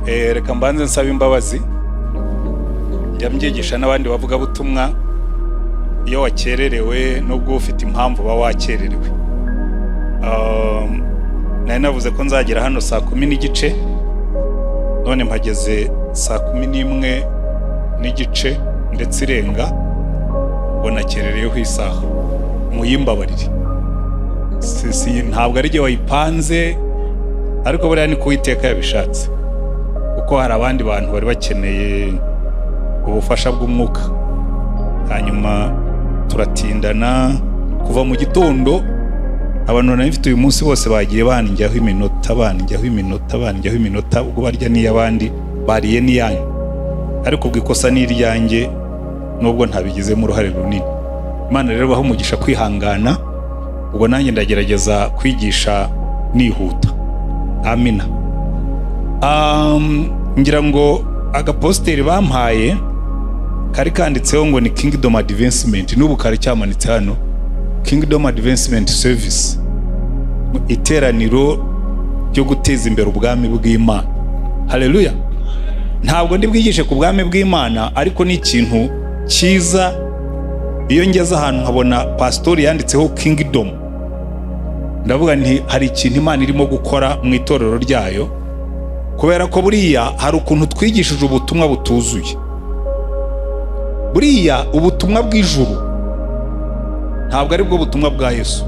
Reka mbanze nsaba imbabazi. Njya mbyigisha n'abandi bavugabutumwa, iyo wakererewe nubwo ufite impamvu uba wakererewe. Nari navuze ko nzagera hano saa 10:30, none mpageze saa 11:30 ndetse irenga, ubwo nakerereyeho isaha. Muyimbabarire. Ntabwo ari jye wayipanze, ariko buriya ni Uwiteka yabishatse, kuko hari abandi bantu bari bakeneye ubufasha bw'umwuka. Hanyuma turatindana kuva mu gitondo. Abantu nari mfite uyu munsi bose bagiye banjyaho iminota, banjyaho iminota, banjyaho iminota, ubwo barya n'iy'abandi, bariye n'iyanyu. Ariko ubwo ikosa ni iryanjye, nubwo ntabigizemo uruhare runini. Imana rero baha umugisha kwihangana. Ubwo nanjye ndagerageza kwigisha nihuta. Amina. Ngira ngo agapositeri bampaye kari kanditseho ngo ni Kingdom Advancement, n'ubu kari cyamanitse hano, Kingdom Advancement Service, iteraniro ryo guteza imbere ubwami bw'Imana. Haleluya! Ntabwo ndi bwigishe ku bwami bw'Imana, ariko ni ikintu cyiza. Iyo ngeze ahantu nkabona pasitori yanditseho Kingdom, ndavuga nti hari ikintu Imana irimo gukora mu itorero ryayo, kubera ko buriya hari ukuntu twigishije ubutumwa butuzuye. Buriya ubutumwa bw'ijuru ntabwo ari bwo butumwa bwa Yesu.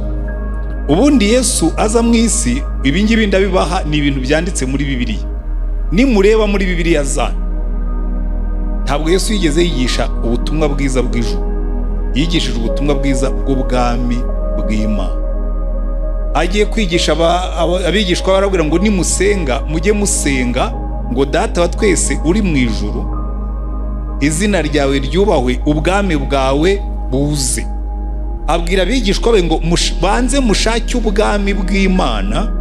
Ubundi Yesu aza mu isi, ibi ngibi ndabibaha, ni ibintu byanditse muri Bibiliya. Nimureba muri Bibiliya zanyu, ntabwo Yesu yigeze yigisha ubutumwa bwiza bw'ijuru, yigishije ubutumwa bwiza bw'ubwami bw'Imana. Agiye kwigisha abigishwa, barabwira ngo nimusenga mujye musenga ngo: "Data wa twese uri mu ijuru, izina ryawe ryubahwe, ubwami bwawe buze." Abwira abigishwa be ngo banze mushake ubwami bw'Imana,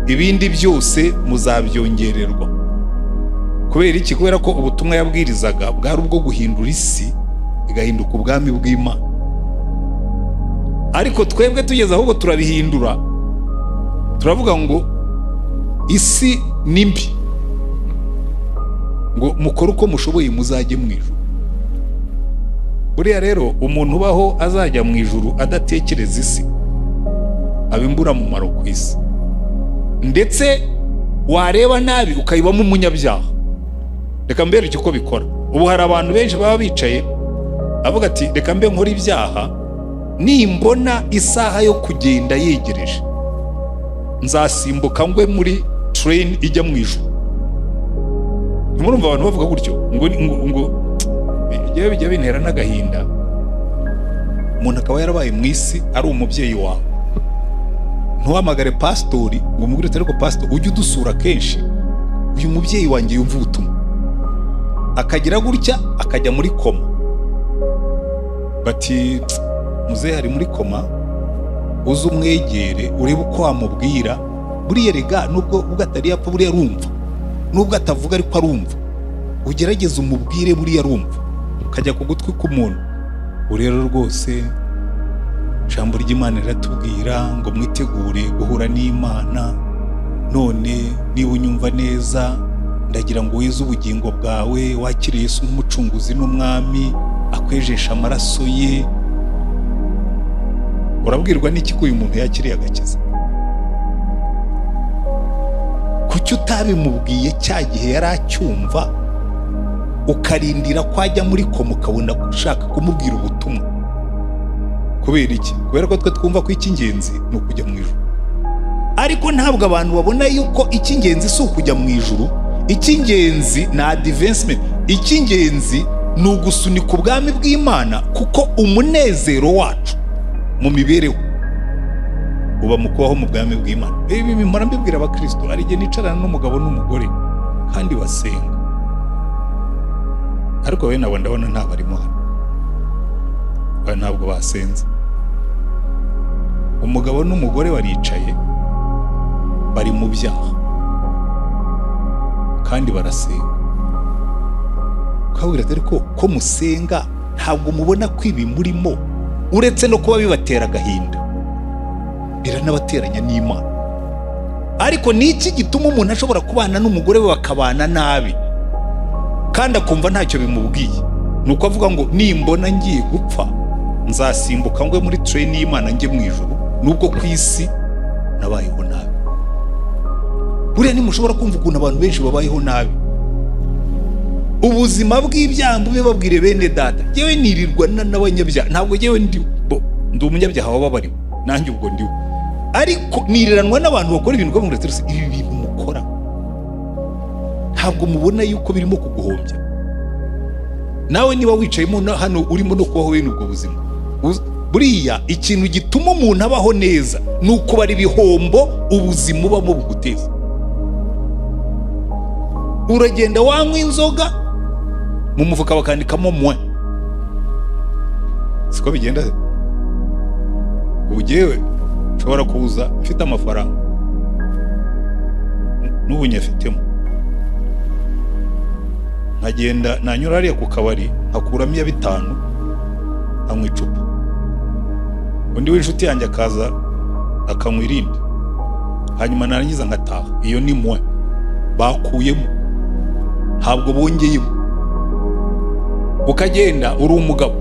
ibindi byose muzabyongererwa. Kubera iki? Kubera ko ubutumwa yabwirizaga bwari ubwo guhindura isi igahinduka ubwami bw'Imana. Ariko twebwe tugeze ahubwo turabihindura, turavuga ngo isi ni mbi, ngo mukore uko mushoboye muzajye mu ijuru. Buriya rero umuntu ubaho azajya mu ijuru adatekereza isi, aba imburamumaro ku isi, ndetse wareba nabi ukayibamo umunyabyaha. Reka mbereke uko bikora. Ubu hari abantu benshi baba bicaye avuga ati: "Reka mbe nkora ibyaha, nimbona isaha yo kugenda yegereje nzasimbuka ngwe muri train ijya mu ijuru." Ntimurumva abantu bavuga gutyo? Ngo bijya bijya bintera n'agahinda. Umuntu akaba yarabaye mu isi ari umubyeyi wawe, ntuhamagare pasitori ngo umubwire uti: "Ariko pasitori, ujye udusura kenshi, uyu mubyeyi wanjye yumva ubutumwa." Akagira gutya akajya muri koma, bati: "Muzehe ari muri koma, uze umwegere urebe uko wamubwira. Buriya rega nubwo ubwo atari yapfa, buriya arumva, nubwo atavuga ariko arumva, ugerageze umubwire, buriya arumva." Ukajya ku gutwi k'umuntu: "Ubu rero rwose ijambo ry'Imana riratubwira ngo mwitegure guhura n'Imana. None niba unyumva neza, ndagira ngo weze ubugingo bwawe, wakire Yesu nk'umucunguzi n'umwami, akwejesha amaraso ye." Urabwirwa n'iki ko uyu muntu yakiriye agakiza? Kuki utabimubwiye cya gihe yari acyumva, ukarindira ko ajya muri koma ukabona ushaka kumubwira ubutumwa? Kubera iki? Kubera ko twe twumva ko icy'ingenzi ni ukujya mu ijuru. Ariko ntabwo abantu babona yuko icy'ingenzi si ukujya mu ijuru, icy'ingenzi ni advancement, icy'ingenzi ni ugusunika ubwami bw'Imana, kuko umunezero wacu mu mibereho uba mu kubaho mu bwami bw'Imana. Ibi mpora mbibwira abakristo. Hari igihe nicarana n'umugabo n'umugore kandi basenga, ariko bene abo ndabona ntabarimo hano. Aba ntabwo basenze. Umugabo n'umugore baricaye, bari mu byaha kandi barasenga. Ukabwira ati: "Ariko ko musenga, ntabwo mubona ko ibi murimo, uretse no kuba bibatera agahinda, biranabateranya n'Imana?" Ariko ni iki gituma umuntu ashobora kubana n'umugore we bakabana nabi kandi akumva ntacyo bimubwiye? Ni uko avuga ngo: "Nimbona ngiye gupfa, nzasimbuka ngwe muri train y'Imana njye mu ijuru, nubwo ku isi nabayeho nabi." Buriya ntimushobora kumva ukuntu abantu benshi babayeho nabi ubuzima bw'ibyaha. Babwire bene data, yewe nirirwa n'abanyabyaha. Ntabwo yewe ndi bo, ndi umunyabyaha wababariwe nanjye ubwo ndiwe, ariko niriranwa n'abantu bakora ibintu ukavuga ngo: "Ibi bintu mukora, ntabwo mubona yuko birimo kuguhombya?" Nawe niba wicayemo hano urimo no kubaho bene ubwo buzima, buriya ikintu gituma umuntu abaho neza ni ukubara ibihombo ubuzima ubamo buguteza. Uragenda wanywa inzoga, mu mufuka bakandikamo moins. Siko bigenda se? Ubu jyewe nshobora kuza mfite amafaranga, n'ubu nyafitemo, nkagenda nanyura hariya ku kabari nkakuramo iya 5, nkanywa icupa, undi w'inshuti yanjye akaza akanywa irindi, hanyuma narangiza ngataha. Iyo ni moins bakuyemo, ntabwo bongeyemo. Ukagenda uri umugabo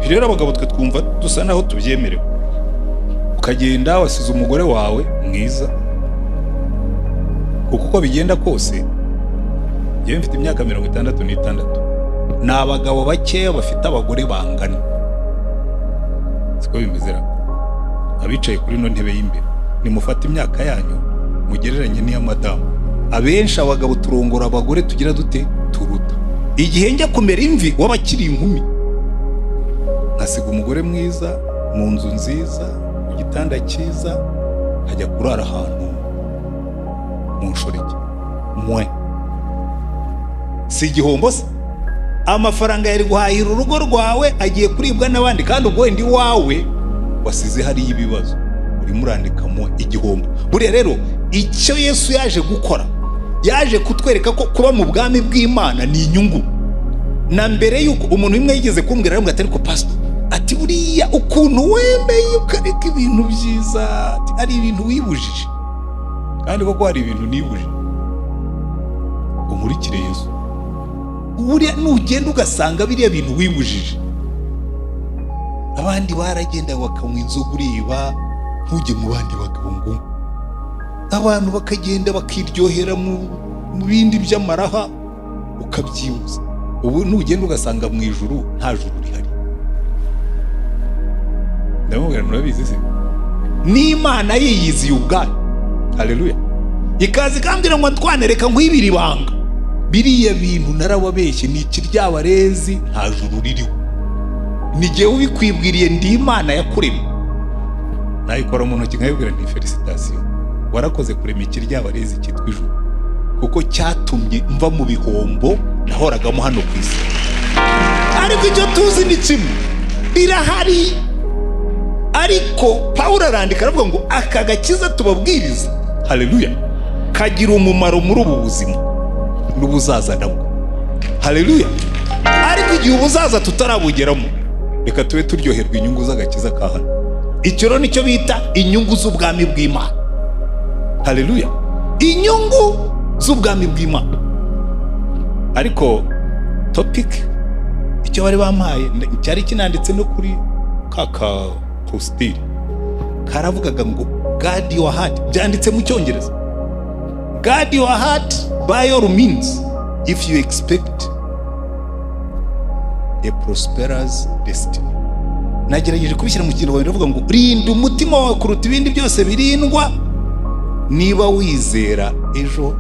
rero, abagabo twe twumva dusa naho tubyemerewe, ukagenda wasize umugore wawe mwiza, kuko uko bigenda kose, njyewe mfite imyaka 66, ni abagabo bakeya bafite abagore bangana. Siko bimeze ra? Abicaye kuri ino ntebe y'imbere, nimufate imyaka yanyu mugereranye n'iya madamu. Abenshi abagabo turongora abagore tugira dute? Turuta. Igihe njya kumera imvi w'abakiri inkumi, nkasiga umugore mwiza mu nzu nziza, mu gitanda cyiza, nkajya kurara ahantu mu nshoreke, mwe si igihombo se? Amafaranga yari guhahira urugo rwawe agiye kuribwa n'abandi, kandi ubwo wenda iwawe wasize hariyo ibibazo, urimo urandikamo igihombo. Buriya rero icyo Yesu yaje gukora, yaje kutwereka ko kuba mu bwami bw'Imana ni inyungu. Na mbere y'uko umuntu umwe yigeze kumbwira, aramubwira ati: "Ariko pastor," ati, "buriya ukuntu wemeye ukareka ibintu byiza," ati, "hari ibintu wibujije." Kandi koko hari ibintu nibujije unkurikire Yesu. Buriya nugenda ugasanga biriya bintu wibujije, abandi baragenda bakanywa inzoga ureba, ntujye mu bandi bagabo ngo abantu bakagenda bakiryohera mu bindi by'amaraha, ukabyibuza. Ubu nugenda ugasanga mu ijuru nta juru rihari, ndamubwira: "Murabizi se?" N'Imana yiyiziye ubwayo, haleluya, ikaza ikambwira ngo: "Twanereka nkwibira ibanga, biriya bintu narababeshye, ni ikiryabarezi, nta juru ririho, ni jyewe ubikwibwiriye, ndi Imana yakuremye." Nayikora mu ntoki nkayibwira nti: "Félicitations, warakoze kurema ikiryabarezi cyitwa ijuru, kuko cyatumye mva mu bihombo nahoragamo hano ku isi." Ariko icyo tuzi ni kimwe, rirahari. Ariko Pawulo arandika aravuga ngo: "Aka gakiza tubabwiriza," haleluya, "kagira umumaro muri ubu buzima n'ubuzaza nabwo." Haleluya. Ariko igihe ubuzaza tutarabugeramo, reka tube turyoherwa inyungu z'agakiza ka hano. Icyo rero nicyo bita inyungu z'ubwami bw'Imana. Haleluya, inyungu z'ubwami bw'Imana. Ariko topic icyo bari bampaye cyari kinanditse no kuri ka ka positire, karavugaga ngo "Guard your heart". Byanditse mu Cyongereza: "Guard your heart by all means if you expect a prosperous destiny." Nagerageje kubishyira mu Kinyarwanda, ndavuga ngo: "Rinda umutima wawe kuruta ibindi byose birindwa niba wizera ejo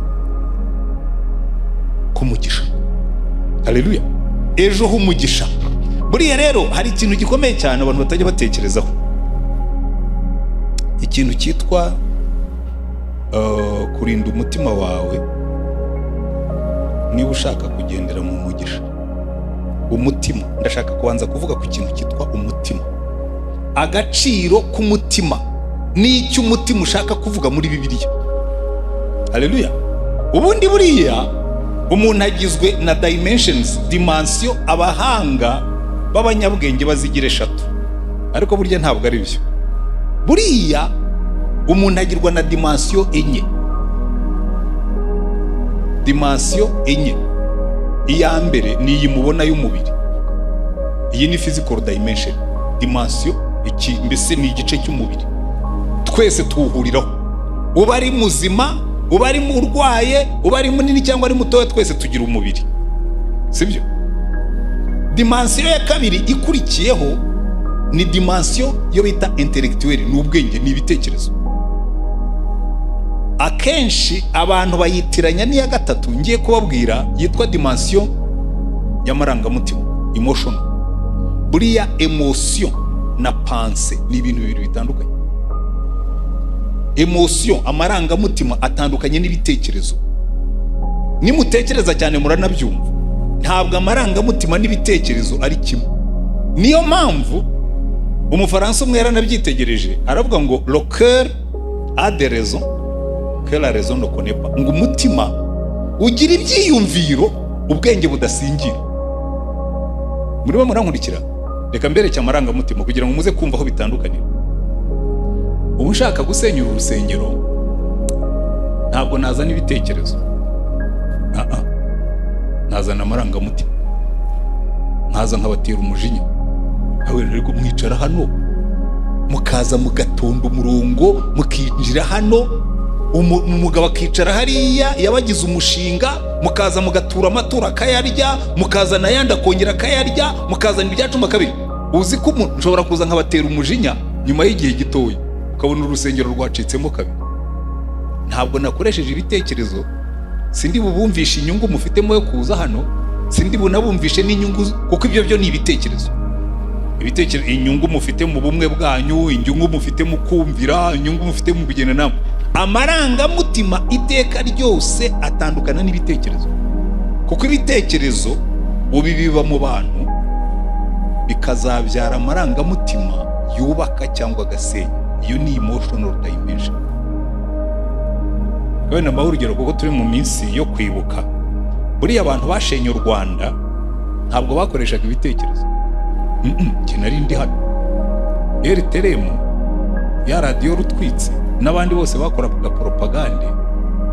k'umugisha." Haleluya, ejo h'umugisha. Buriya rero hari ikintu gikomeye cyane abantu batajya batekerezaho, ikintu cyitwa kurinda umutima wawe niba ushaka kugendera mu mugisha. Umutima, ndashaka kubanza kuvuga ku kintu cyitwa umutima, agaciro k'umutima n'icyo umutima ushaka kuvuga muri Bibiliya. Haleluya. Ubundi buriya umuntu agizwe na dimensions, dimension. Abahanga b'abanyabwenge bazigira eshatu, ariko burya ntabwo ari byo. Buriya umuntu agirwa na dimension enye. Dimension enye. Iya mbere ni iyi mubona y'umubiri, iyi ni physical dimension. Dimension iki mbese ni igice cy'umubiri, twese tuwuhuriraho, uba ari muzima, uba ari urwaye, uba ari munini cyangwa ari mutoya, twese tugira umubiri, sibyo? Dimension ya kabiri ikurikiyeho ni dimension yo bita intellectuelle, ni ubwenge, ni ibitekerezo. Akenshi abantu bayitiranya n'iya gatatu ngiye kubabwira, yitwa dimension y'amarangamutima, emotional. Buriya émotion na pensée ni ibintu bibiri bitandukanye. Émotion, amarangamutima, atandukanye n'ibitekerezo. Nimutekereza cyane muranabyumva, ntabwo amarangamutima n'ibitekerezo ari kimwe. Niyo mpamvu Umufaransa umwe yaranabyitegereje, aravuga ngo: "Le cœur a des raisons que la raison ne connaît pas." Ngo umutima ugira ibyiyumviro ubwenge budasingira. Murimo murankurikira? Reka mbereke amarangamutima kugira ngo muze kumva aho bitandukanira. Ubu nshaka gusenyura urusengero, ntabwo nazana ibitekerezo. Ah, ah. Nazana amarangamutima, nkaza nkabatera umujinya. Nawe rero mwicara hano, mukaza mugatonda umurongo, mukinjira hano, umugabo akicara hariya yabagize umushinga, mukaza mugatura amaturo akayarya, mukazana ayandi akongera akayarya, mukazana ibyacu kabiri. Uzi ko nshobora kuza nkabatera umujinya, nyuma y'igihe gitoya ukabona urusengero rwacitsemo kabiri. Ntabwo nakoresheje ibitekerezo. Sindi bubumvishe inyungu mufitemo yo kuza hano, sindi bunabumvishe n'inyungu, kuko ibyo byo ni ibitekerezo. Ibitekerezo, inyungu mufite mu bumwe bwanyu, inyungu mufite mu kumvira, inyungu mufite mu kugenda namwe. Amarangamutima iteka ryose atandukana n'ibitekerezo, kuko ibitekerezo ubibiba mu bantu bikazabyara amarangamutima yubaka cyangwa agasenya. Iyo ni emotional dimension. Wenda mbaho urugero, kuko turi mu minsi yo kwibuka. Buriya abantu bashenye u Rwanda ntabwo bakoreshaga ibitekerezo. Njye nari ndi hano, RTLM ya radiyo rutwitsi n'abandi bose bakoraga propagande,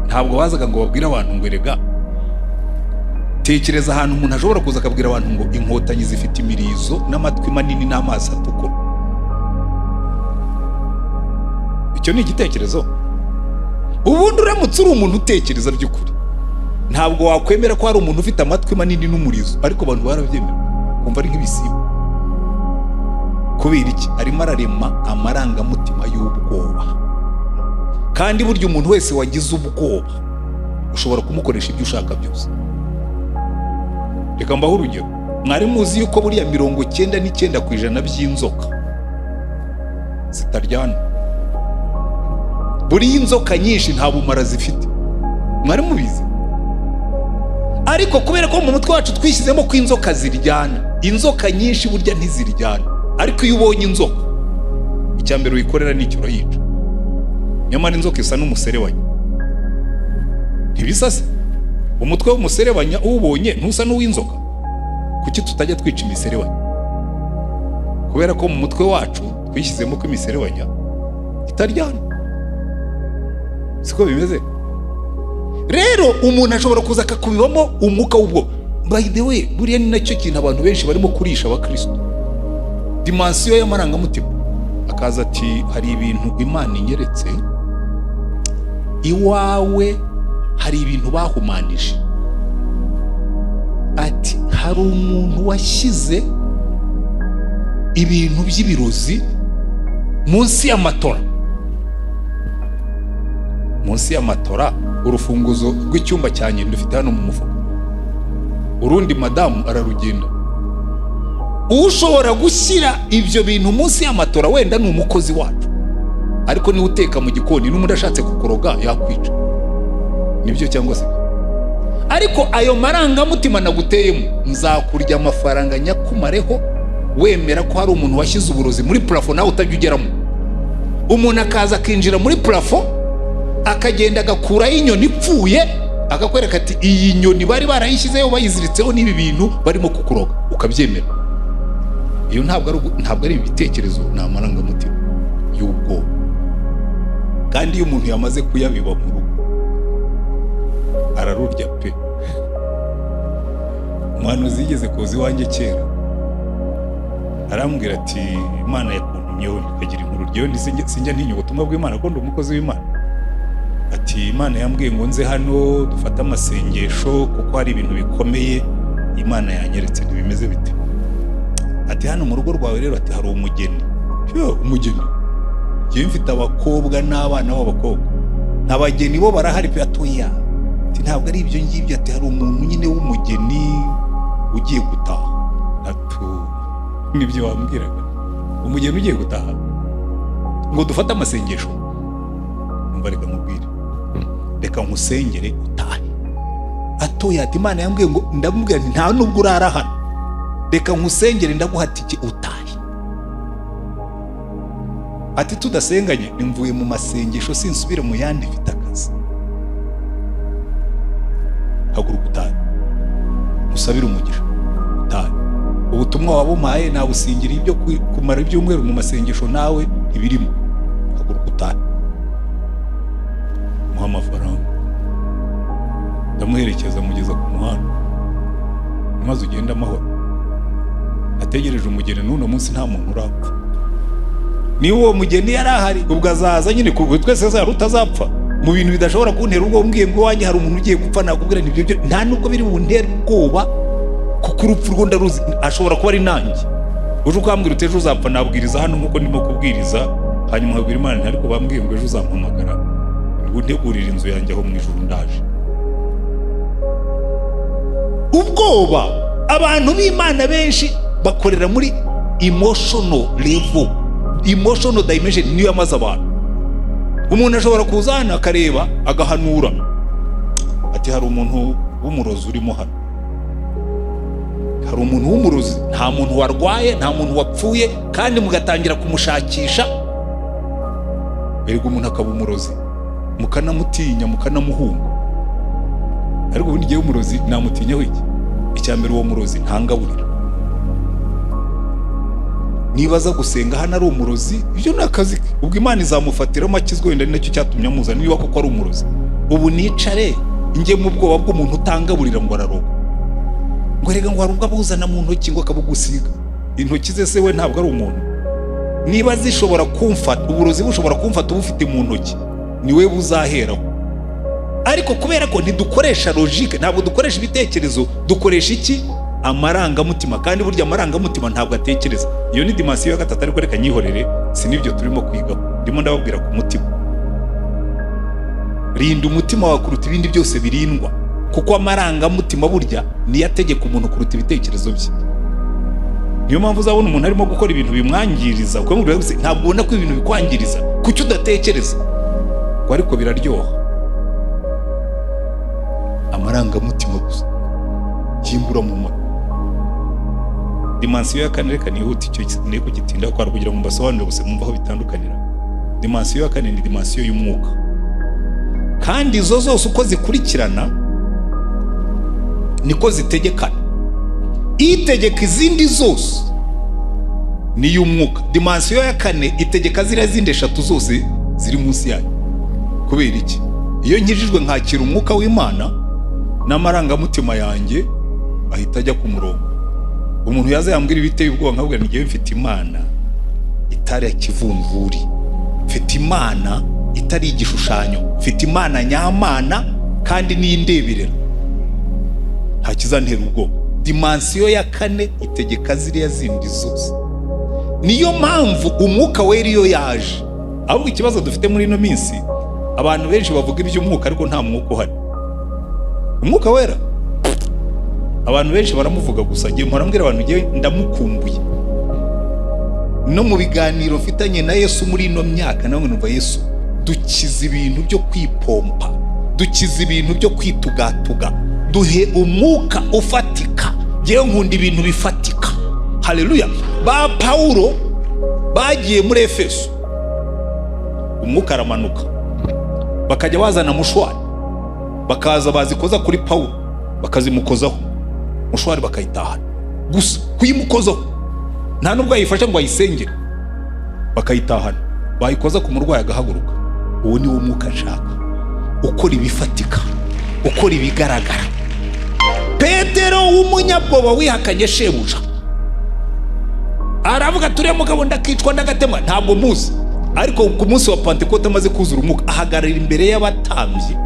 ntabwo bazaga ngo babwire abantu ngo erega. Tekereza ahantu umuntu ashobora kuza akabwira abantu ngo Inkotanyi zifite imirizo n'amatwi manini n'amaso atukura. Icyo ni igitekerezo. Ubundi uramutse uri umuntu utekereza by'ukuri, ntabwo wakwemera ko hari umuntu ufite amatwi manini n'umurizo, ariko abantu barabyemera, kumva ari nk'ibisimba. Kubera iki? Arimo ararema amarangamutima y'ubwoba. Kandi burya umuntu wese wagize ubwoba ushobora kumukoresha ibyo ushaka byose. Reka mbahe urugero. Mwari muzi yuko buriya 99% by'inzoka zitaryana? Buriya inzoka nyinshi nta bumara zifite, mwari mubizi? Ariko kubera ko mu mutwe wacu twishyizemo ko inzoka ziryana, inzoka nyinshi burya ntiziryana. Ariko iyo ubonye inzoka, icya mbere uyikorera ni icyo, urayica. Nyamara inzoka isa n'umuserebanya, ntibisa se? Umutwe w'umuserebanya uwubonye ntusa n'uw'inzoka? Kuki tutajya twica imiserebanya? Kubera ko mu mutwe wacu twishyizemo ko imiserebanya itaryana. Siko bimeze? Rero umuntu ashobora kuza akakubibamo umwuka w'ubwoba. By the way, buriya ni nacyo kintu abantu benshi barimo kurisha abakristo, dimension y'amarangamutima. Akaza ati: "Hari ibintu Imana inyeretse iwawe, hari ibintu bahumanije." Ati: "Hari umuntu washyize ibintu by'ibirozi munsi y'amatora, munsi y'amatora." Urufunguzo rw'icyumba cyanjye ndufite hano mu mufuka, urundi madamu ararugenda. Ushobora gushyira ibyo bintu munsi y'amatora wenda ni umukozi wacu, ariko niwe uteka mu gikoni, n'undi ashatse kukoroga yakwica. Nibyo cyangwa se? Ariko ayo marangamutima naguteyemo, nzakurya amafaranga nyakumareho wemera ko hari umuntu washyize uburozi muri plafond, nawe utajya ugeramo. Umuntu akaza akinjira muri plafond, akagenda agakuraho inyoni ipfuye, akakwereka ati: "Iyi nyoni bari barayishyizeho, bayiziritseho n'ibi bintu, barimo kukuroga." Ukabyemera. Iyo ntabwo ari ibitekerezo, ni amarangamutima y'ubwoba. Kandi iyo umuntu yamaze kuyabiba mu rugo, Ararurya pe. Umuhanuzi yigeze kuza iwanjye kera, arambwira ati: "Imana yakuntumyeho." Ikagira inkuru ryewe, sinjya ntinya ubutumwa bw'Imana ko ndi umukozi w'Imana. Ati: "Imana yambwiye ngo nze hano dufate amasengesho kuko hari ibintu bikomeye Imana yanyeretse." Ntibimeze bite? Ati: "Hano mu rugo rwawe rero," ati, "hari umugeni." Yo, umugeni? Njyewe mfite abakobwa n'abana b'abakobwa, nta bageni, bo barahari pe. Atoya, ati: "Ntabwo ari ibyo ngibyo." Ati: "Hari umuntu nyine w'umugeni ugiye gutaha." Atu nibyo wambwiraga, umugeni ugiye gutaha, ngo dufate amasengesho. Numva reka nkubwire, reka nkusengere utahe. Atoya, ati: "Imana yambwiye ngo." Ndamubwira nti: "Nta nubwo urara hano, reka nkusengere, ndaguha tike utahe." Ati: "Tudasenganye nimvuye mu masengesho sinsubire mu yandi, mfite akazi." Haguruka utahe, usabire umugisha utahe. Ubutumwa wabumpaye nabusingira, ibyo kumara ibyumweru mu masengesho nawe ntibirimo. Haguruka utahe. Muha amafaranga, ndamuherekeza mugeza ku muhanda, maze ugende amahoro. Ategereje umugeni, n'uno munsi nta muntu urapfa. Niba uwo mugeni yari ahari, ubwo azaza nyine, kuko twese azahari utazapfa. Mu bintu bidashobora kuntera ubwoba, umbwiye ngo iwanjye hari umuntu ugiye gupfa, nakubwira nti: "Ibyo nta nubwo biri buntere ubwoba, kuko urupfu rwo ndaruzi, ashobora kuba ari nanjye." Uje ukambwira uti: "Ejo uzapfa," nabwiriza hano nk'uko ndimo kubwiriza, hanyuma nkabwira Imana nti: "Ariko bambwiye ngo ejo uzampamagara, ngo untegurire inzu yanjye aho mu ijuru, ndaje." Ubwoba, abantu b'Imana benshi bakorera muri emotional level, emotional dimension niyo yamaze abantu. Umuntu ashobora kuza hano akareba, agahanura ati: "Hari umuntu w'umurozi urimo hano, hari umuntu w'umurozi." Nta muntu warwaye, nta muntu wapfuye, kandi mugatangira kumushakisha. Erega umuntu akaba umurozi, mukanamutinya, mukanamuhunga. Ariko ubundi igihe umurozi namutinyaho iki? Icya mbere, uwo murozi ntangaburira. Niba aza gusenga hano ari umurozi, ibyo ni akazi ke, ubwo Imana izamufatiramo akizwe, wenda ari nacyo cyatumye amuzana. Niba koko ari umurozi, ubu nicare njye mu bwoba bw'umuntu utangaburira ngo araroga, ngo erega ngo hari ubwo abuzana mu ntoki ngo akabugusiga intoki ze? Se we ntabwo ari umuntu? Niba zishobora kumfata, uburozi bushobora kumfata ubufite mu ntoki, niwe buzaheraho. Ariko kubera ko ntidukoresha logique, ntabwo dukoresha ibitekerezo, dukoresha iki? Amarangamutima. Kandi burya amarangamutima ntabwo atekereza. Iyo ni dimension ya gatatu, ariko reka nyihorere, si n'ibyo turimo kwigaho. Ndimo ndababwira ku mutima. Rinda umutima wawe kuruta ibindi byose birindwa, kuko amarangamutima burya niyo ategeka umuntu kuruta ibitekerezo bye. Niyo mpamvu uzabona umuntu arimo gukora ibintu bimwangiriza, ukamubwira gusa: "Ntabwo ubona ko ibintu bikwangiriza? Kuki udatekereza?" Ngo: "Ariko biraryoha." Amarangamutima gusa y'imburamumaro. Dimension ya kane, reka nihute, icyo ne kugitinda kwara kugira ngo mbasobanurire gusa mwumve aho bitandukanira. Dimension ya kane ni dimension y'umwuka, kandi izo zose uko zikurikirana niko zitegekana. Itegeka izindi zose ni iy'umwuka. Dimension ya kane itegeka ziriya zindi eshatu zose ziri munsi yayo. Kubera iki? Iyo nkijijwe nkakira umwuka w'Imana, n'amarangamutima yanjye ahita ajya ku murongo. Umuntu yaza yambwira ibiteye ubwoba, nkabwira nti: "Ngewe mfite Imana itari ikivumvuri, mfite Imana itari igishushanyo, mfite Imana nyamana, kandi n'indeberera, nta kizantera ubwoba." Dimension ya kane itegeka ziriya zindi zose. Niyo mpamvu Umwuka Wera iyo yaje, ahubwo ikibazo dufite muri ino minsi, abantu benshi bavuga iby'umwuka ariko nta mwuka uhari. Umwuka Wera abantu benshi baramuvuga gusa. Ngiye mpora mbwira abantu, ngewe ndamukumbuye. No mu biganiro mfitanye na Yesu muri ino myaka, nawe numva: "Yesu, dukiza ibintu byo kwipompa, dukiza ibintu byo kwitugatuga, duhe umwuka ufatika." Ngewe nkunda ibintu bifatika. Haleluya! Ba Pawulo bagiye muri Efeso, umwuka aramanuka, bakajya bazana mouchoir, bakaza bazikoza kuri Pawulo, bakazimukozaho, mouchoir bakayitahana gusa kuyimukozaho, nta nubwo yayifashe ngo ayisengere, bakayitahana, bayikoza ku murwayi agahaguruka. Uwo ni wo mwuka nshaka, ukora ibifatika, Ukora ibigaragara. Petero w'umunyabwoba wihakanye shebuja, aravuga: "Turiya mugabo ndakicwa ndagatema, ntabwo muzi." Ariko ku munsi wa Pantekote, amaze kuzura Umwuka, ahagarara imbere y'abatambyi,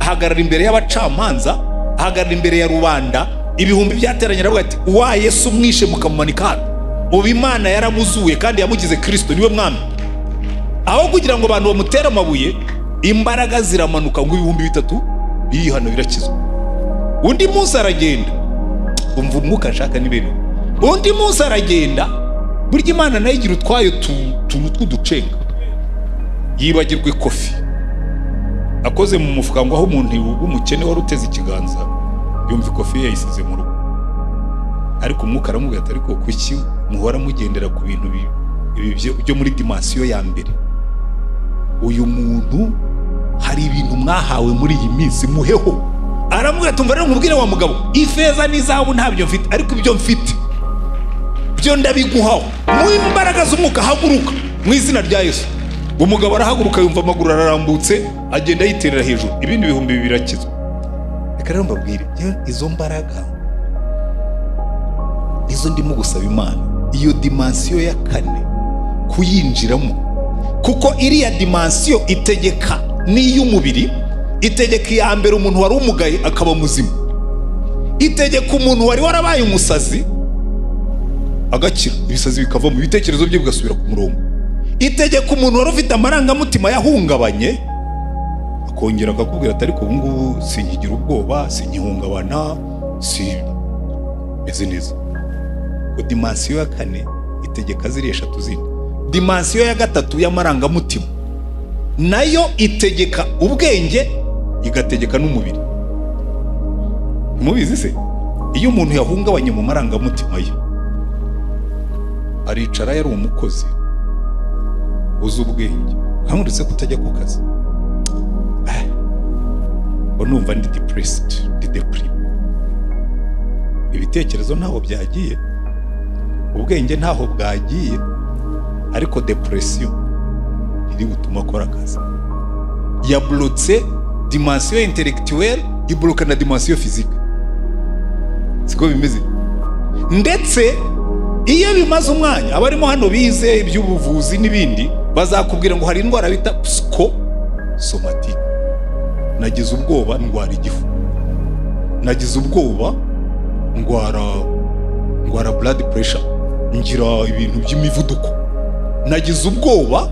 ahagarara imbere y'abacamanza, ahagarara imbere ya rubanda, ibihumbi byateranye, aravuga ati: "Wa Yesu mwishe mukamumanika hano, ubu Imana yaramuzuye kandi yamugize Kirisito, niwe mwami." Aho kugira ngo abantu bamutere amabuye, imbaraga ziramanuka, ngo 3000 birihano, birakizwa. Undi munsi aragenda. Umva, umwuka nshaka ni bene ubu. Undi munsi aragenda. Burya Imana nayo igira utwayo tuntu tw'uducenga. Yibagirwa ikofi, akoze mu mufuka ngo aho umuntu w'umukene wari uteze ikiganza, yumva ikofi ye yayisize mu rugo. Ariko Umwuka aramubwira ati: "Ariko kuki muhora mugendera ku bintu ibi byo muri dimension ya mbere? Uyu muntu hari ibintu mwahawe muri iyi minsi, muheho." Aramubwira ati: "Umva rero nkubwire wa mugabo, ifeza n'izahabu ntabyo mfite, ariko ibyo mfite byo ndabiguhaho. Mu imbaraga z'Umwuka, haguruka mu izina rya Yesu." Umugabo arahaguruka, yumva amaguru ararambutse, agenda yiterera hejuru, ibindi 2000 birakizwa. Reka rero mbabwire, njyewe izo mbaraga nizo ndimo gusaba Imana, iyo dimension ya kane kuyinjiramo, kuko iriya dimension itegeka n'iy'umubiri, itegeka iya mbere umuntu wari umugaye akaba muzima, itegeka umuntu wari warabaye umusazi agakira, ibisazi bikava mu bitekerezo bye bigasubira ku murongo, itegeka umuntu wari ufite amarangamutima yahungabanye akongera akakubwira ati: "Ariko ubu ngubu sinkigira ubwoba, sinkihungabana, si meze neza." Ngo dimension ya kane itegeka ziriya eshatu zindi. Dimension ya gatatu y'amarangamutima nayo itegeka ubwenge, igategeka n'umubiri. Mubizi se, iyo umuntu yahungabanye mu marangamutima ye, aricara, yari umukozi uzi ubwenge, nkamuretse kutajya ku kazi, ngo numva ndi depressed, ndi déprimé. Ibitekerezo ntaho byagiye, ubwenge ntaho bwagiye, ariko depression iri butuma akora akazi. Yaburutse dimension intellectuelle, iburuka na dimension physique. Siko bimeze? Ndetse iyo bimaze umwanya, abarimo hano bize iby'ubuvuzi n'ibindi bazakubwira ngo hari indwara bita psychosomatique. Nagize ubwoba ndwara igifu, nagize ubwoba ndwara blood pressure, ngira ibintu by'imivuduko, nagize ubwoba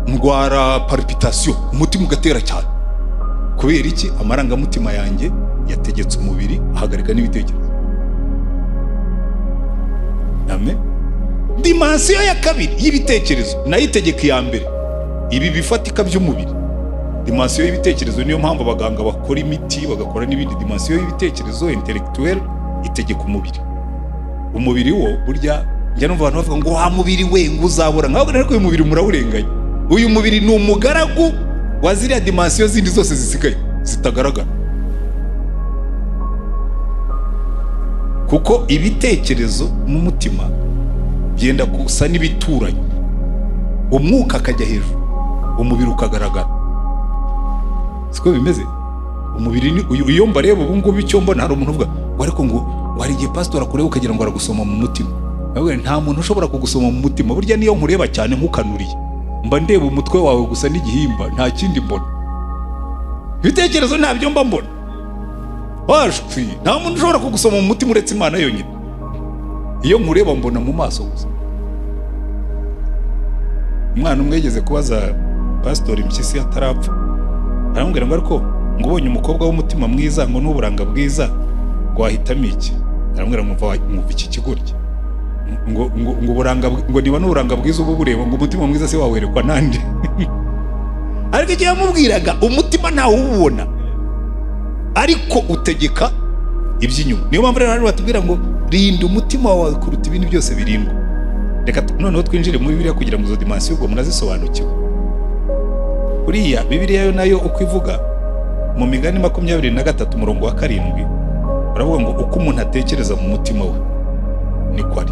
ndwara palpitation, umutima ugatera cyane. Kubera iki? Amarangamutima yanjye yategetse umubiri, ahagarika n'ibitekerezo. Amen. Dimension ya kabiri y'ibitekerezo nayo itegeka iya mbere, ibi bifatika by'umubiri. Dimension y'ibitekerezo, niyo mpamvu abaganga bakora imiti, bagakora n'ibindi. Dimension y'ibitekerezo intellectuel itegeka umubiri. Umubiri wo burya njya numva abantu bavuga ngo: "Wa mubiri we, ngo uzabura." Nkaho, ariko uyu mubiri murawurenganya. Uyu mubiri ni umugaragu wa ziriya dimension zindi zose zisigaye zitagaragara, kuko ibitekerezo n'umutima byenda gusa n'ibituranye. Umwuka akajya hejuru, umubiri ukagaragara. Siko bimeze? Umubiri ni uyu. Iyo mbareba ubu ngubu, icyo mbona, hari umuntu uvuga ngo: "Ariko ngo hari igihe pasitori akureba ukagira ngo aragusoma mu mutima." Ndavuga nti, nta muntu ushobora kugusoma mu mutima. Burya niyo nkureba cyane nkukanuriye, mba ndeba umutwe wawe gusa n'igihimba, nta kindi mbona. Ibitekerezo ntabyo mba mbona. Washwi, nta muntu ushobora kugusoma mu mutima uretse Imana yonyine. Iyo nkureba mbona mu maso gusa. Umwana umwe yigeze kubaza Pasitori Mpyisi atarapfa, aramubwira ngo: "Ariko ngo ubonye umukobwa w'umutima mwiza, ngo n'uburanga bwiza, ngo wahitamo iki?" Aramubwira ngo: "Mwumva iki kigoryi, ngo uburanga ngo niba n'uburanga bwiza uba bureba, ngo umutima mwiza se wawerekwa nande?" Ariko icyo yamubwiraga, umutima ntawe uwubona, ariko utegeka iby'inyuma. Niyo mpamvu rero hano batubwira ngo: "Rinda umutima wawe kuruta ibindi byose birindwa." Reka noneho twinjire muri Bibiliya kugira ngo izo dimension ubwo murazisobanukiwe. Buriya Bibiliya yo nayo uko ivuga mu Migani 23 umurongo wa 7, baravuga ngo: "Uko umuntu atekereza mu mutima we niko ari."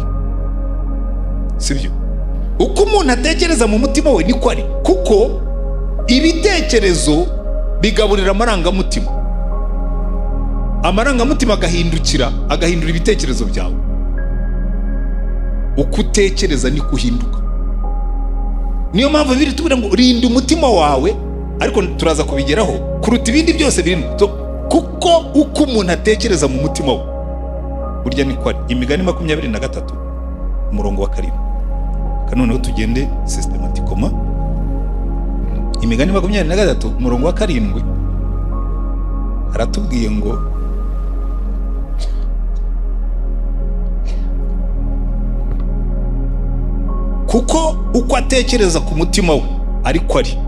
Sibyo? Uko umuntu atekereza mu mutima we niko ari, kuko ibitekerezo bigaburira amarangamutima. Amarangamutima agahindukira, agahindura ibitekerezo byawe. Uko utekereza niko uhinduka. Niyo mpamvu biri tubwira ngo rinda umutima wawe, ariko turaza kubigeraho, kuruta ibindi byose birimo. So, kuko uko umuntu atekereza mu mutima we burya niko ari. Imigani 23 umurongo wa 7. Noneho tugende systématiquement. Imigani 23 umurongo wa 7 aratubwiye ngo kuko uko atekereza ku mutima we ariko ari.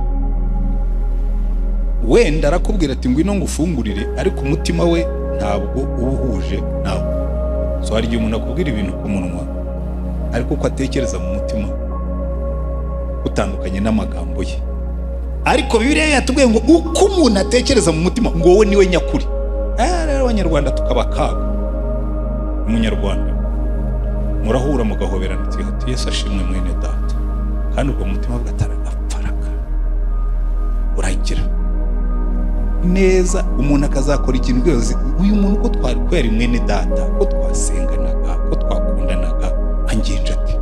Wenda arakubwira ati ngwino ngufungurire, ariko umutima we ntabwo uba uhuje nawe. So hari igihe umuntu akubwira ibintu ku munwa, ariko uko atekereza mu mutima utandukanye n'amagambo ye. Ariko Bibiliya yatubwiye ngo uko umuntu atekereza mu mutima, ngo wowe niwe nyakuri. Rero Abanyarwanda tukaba akaga. Umunyarwanda murahura mugahoberana, uti Yesu ashimwe mwene data, kandi ubwo mutima bwataragapfaraka uragira neza. Umuntu akazakora ikintu rwose, uyu muntu ko twari ko yari mwene data, ko twasenganaga, ko twakundanaga, angenje ati.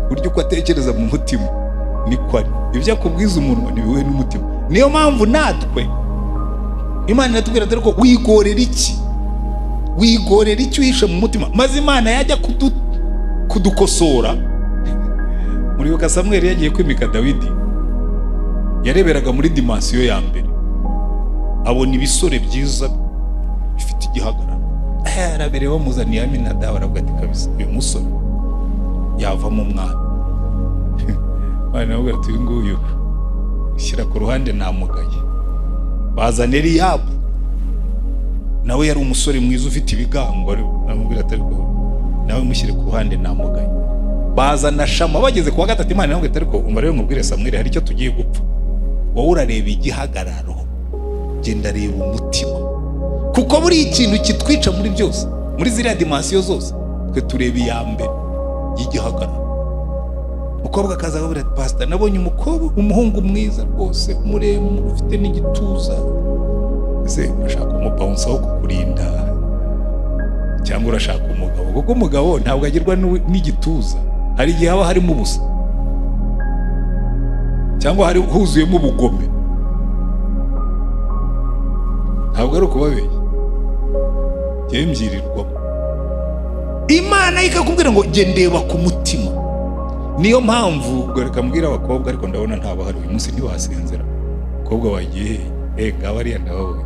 Buryo uko atekereza mu mutima niko ari. Ibyo akubwiza umunwa ntibihuye n'umutima. Niyo mpamvu natwe Imana iratubwira ati ariko wigorera iki? Wigorera iki uhishe mu mutima? Maze Imana yajya kudukosora. Muribuka Samweli yagiye kwimika Dawidi, yareberaga muri dimension ya mbere, abona ibisore byiza bifite igihagararo. Arabereye, bamuzaniye Aminadabu, aravuga ati kabisa uyu musore yavamo umwami. Imana iravuga ati uyu nguyu shyira ku ruhande, namugaye. Bazana Eliyabu, nawe yari umusore mwiza ufite ibigango, aramubwira ati ariko nawe mushyire ku ruhande, namugaye. Bazana Shama. Bageze ku wa gatatu, Imana iramubwira ati ariko umva rero nkubwire Samweli, hari icyo tugiye gupfa. Wowe urareba igihagararo, genda reba umutima, kuko buri ikintu kitwica muri byose, muri ziriya dimension zose, twe tureba iya mbere y'igihagararo. Umukobwa akaza akabwira ati pasita, nabonye umukobwa, umuhungu mwiza rwose, muremure, ufite n'igituza. Ese urashaka umubouncer wo kukurinda cyangwa urashaka umugabo? Kuko umugabo ntabwo agirwa n'igituza. Hari igihe haba harimo ubusa cyangwa hari huzuyemo ubugome. Ntabwo ari ukubabeshya, njyewe mbyirirwamo. Imana ikakubwira ngo jye ndeba ku mutima. Niyo mpamvu ubwo reka mbwira abakobwa, ariko ndabona ntabahari uyu munsi, ntibasenzera. Abakobwa bagiye he? Ngaba ariya ndababonye.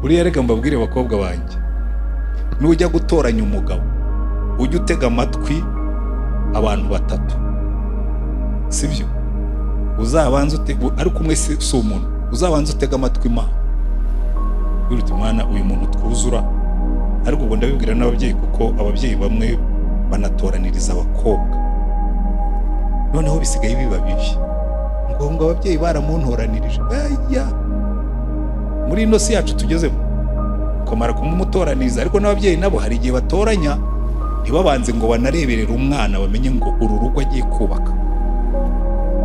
Buriya reka mbabwire abakobwa banjye, nujya gutoranya umugabo ujye utega amatwi abantu batatu, sibyo? Uzabanza utega, ariko umwe si umuntu, uzabanza utega amatwi Imana. Uti Imana, uyu muntu twuzura. Ariko ubwo ndabibwira n'ababyeyi, kuko ababyeyi bamwe banatoraniriza abakobwa, noneho bisigaye biba bibi, ngo ababyeyi baramuntoranirije. Aya muri ino si yacu tugezemo, ukamara kumumutoraniriza, ariko n'ababyeyi nabo hari igihe batoranya ntibabanze ngo banareberere umwana, bamenye ngo uru rugo agiye kubaka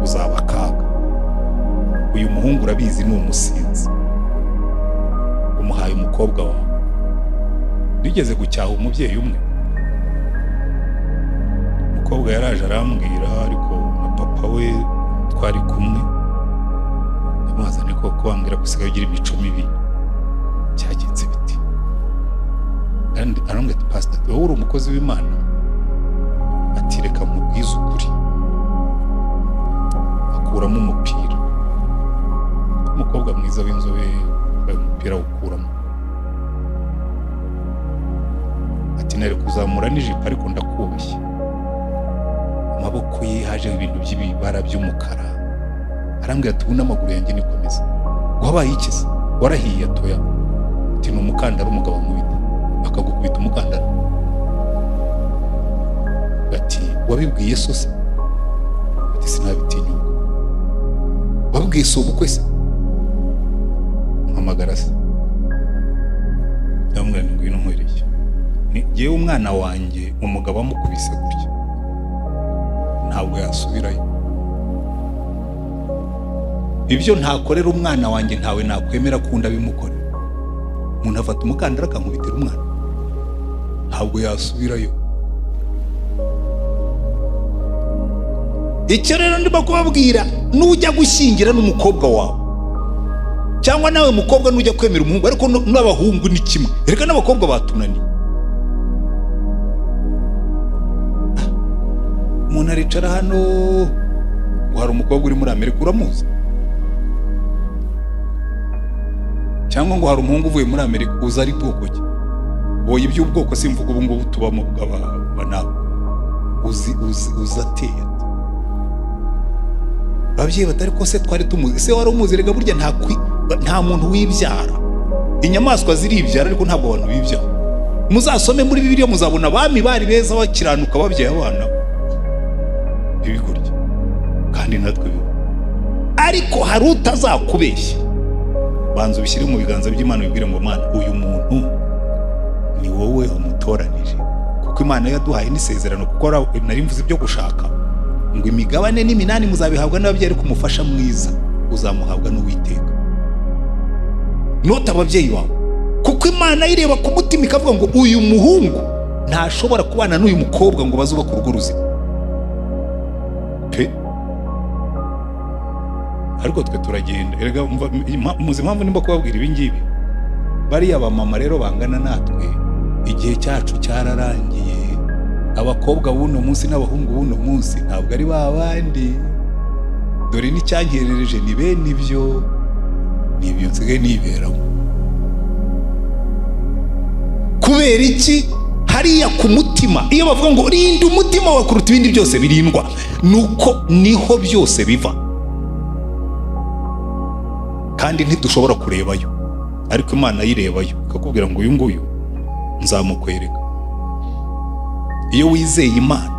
uzaba akaga. Uyu muhungu urabizi ni umusinzi, umuhaye umukobwa wawe. Nigeze gucyaha umubyeyi umwe, umukobwa yaraje arambwira, ariko na papa we twari kumwe, ndamubazane koko wambwira ko usigaye ugira imico mibi, cyagenze biti? Arambwira ati pastor, wowe uri umukozi w'Imana, ati reka nkubwize ukuri. Akuramo umupira, umukobwa mwiza w'inzobe wambaye umupira awukuramo, ati nari kuzamura n'ijipo ariko ndakubashye. Amaboko ye hajeho ibintu by'ibibara by'umukara. Arambwira ati ubu n'amaguru yanjye nikomeza. Wabaye iki se? Warahiye? Atoya. Ati ni umukandara umugabo ankubita. Akagukubita umukandara? Ati wabibwiye so se? Ati sinabitinyuka. Wabibwiye so ubukwe se? Mpamagara se, ndamubwira nti ngwino nkwereke. Ni jyewe umwana wanjye umugabo amukubise gutya ntabwo yasubirayo. Ibyo ntakorera umwana wanjye ntawe nakwemera ko undi abimukorera. Umuntu afata umukandara akankubitira umwana, ntabwo yasubirayo. Icyo rero ndimo kubabwira, nujya gushyingira n'umukobwa wawe, cyangwa nawe mukobwa nujya kwemera umuhungu, ariko n'abahungu ni kimwe, reka n'abakobwa batunaniye. Umuntu aricara hano ngo hari umukobwa uri muri Amerika uramuzi, cyangwa ngo hari umuhungu uvuye muri Amerika uza ari bwoko ki? Oya, iby'ubwoko simvuga ubu ngubu tubamo bw'aba nawe uzi uzi uzi ateye ate? Ababyeyi batari ko se twari tumuzi, se wari umuzi? Rega burya nta muntu wibyara, inyamaswa ziribyara ariko ntabwo abantu bibyara. Muzasome muri Bibiliya muzabona abami bari beza bakiranuka babyaye abana b'ibigoryi, kandi natwe biba. Ariko hari utazakubeshya, banza ubishyire mu biganza by'Imana, ubibwire ngo Mana, uyu muntu ni wowe wamutoranije, kuko Imana yaduhaye n'isezerano, kuko nari mvuze ibyo gushaka ngo imigabane n'iminani muzabihabwa n'ababyeyi, ariko umufasha mwiza uzamuhabwa n'Uwiteka. Nota ababyeyi bawe, kuko Imana ireba ku mutima ikavuga ngo uyu muhungu ntashobora kubana n'uyu mukobwa ngo bazubake urugo ruzima pe. Ariko twe turagenda. Erega muzi impamvu ndimo kubabwira ibi ngibi? Bariya bamama rero bangana natwe, igihe cyacu cyararangiye. Abakobwa b'uno munsi n'abahungu b'uno munsi ntabwo ari ba bandi. Dore n'icyankerereje ni bene ibyo, ni ibyo nsigaye niberamo. Kubera iki? Hariya ku mutima, iyo bavuga ngo rinda umutima wawe kuruta ibindi byose birindwa, nuko niho byose biva, kandi ntidushobora kurebayo, ariko Imana ayirebayo ikakubwira ngo uyu nguyu nzamukwereka. Iyo wizeye Imana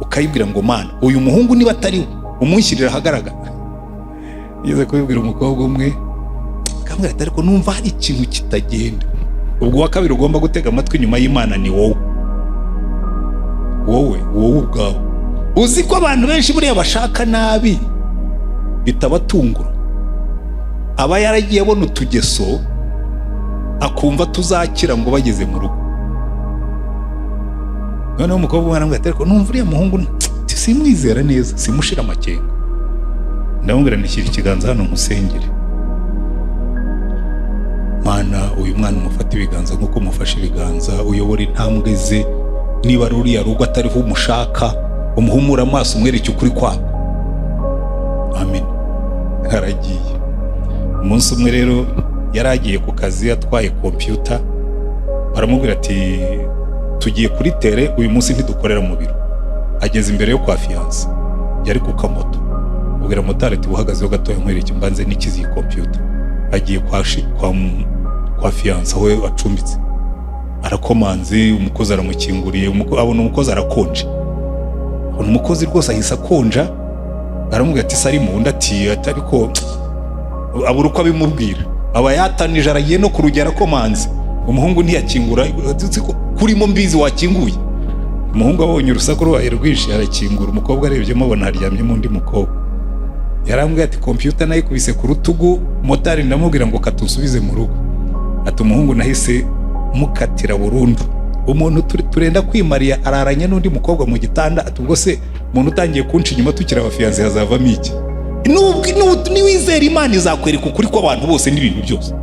ukayibwira ngo Mana, uyu muhungu niba atari we umunshyirira ahagaragara. Yigeze kubibwira umukobwa umwe, akambwira ati ariko numva hari ikintu kitagenda. Ubwo uwa kabiri ugomba gutega amatwi nyuma y'Imana ni wowe, wowe wowe ubwawe. Uzi ko abantu benshi buriya bashaka nabi bitabatungura, aba yaragiye abona utugeso akumva tuzakira ngo bageze mu rugo. Noneho umukobwa umwe aramubwira ati ariko numva uriya muhungu simwizera neza, simushira amakenga. Ndamubwira nishyira ikiganza hano nkusengere. Mana, uyu mwana umufate ibiganza nk'uko umufashe ibiganza, uyobora intambwe ze. Niba ari uriya rugo atariho umushaka, umuhumure amaso, umwereke ukuri kwako. Amen. Aragiye. Umunsi umwe rero yari agiye ku kazi atwaye kompiyuta, baramubwira ati tugiye kuri terrain uyu munsi, ntidukorera mu biro. Ageze imbere yo kwa fiancé, yari ku kamoto, ubwira motari ati uhagazeho gatoya nkwereke mbanze nikize iyi kompiyuta. Agiye kwa fiancé aho acumbitse, arakomanze, umukozi aramukinguriye, abona umukozi arakonje, abona umukozi rwose ahise akonja. Aramubwira ati sarimo? Undi ati ariko abura uko abimubwira, aba yatanije, aragiye no ku rugi arakomanze, umuhungu ntiyakingura. Ati, ko kurimo mbizi wakinguye. Umuhungu abonye urusaku rubaye rwinshi arakingura. Umukobwa arebyemo abona haryamyemo undi mukobwa. Yarambwiye ati kompiyuta nayikubise ku rutugu motari, ndamubwira ngo katusubize mu rugo. Ati umuhungu nahise mukatira burundu. Umuntu turenda kwimariya araranye n'undi mukobwa mu gitanda. Ati ubwo se umuntu utangiye kunca inyuma tukiri abafiancé hazavamo iki? Niwizera Imana izakwereka ukuri kw'abantu bose n'ibintu byose.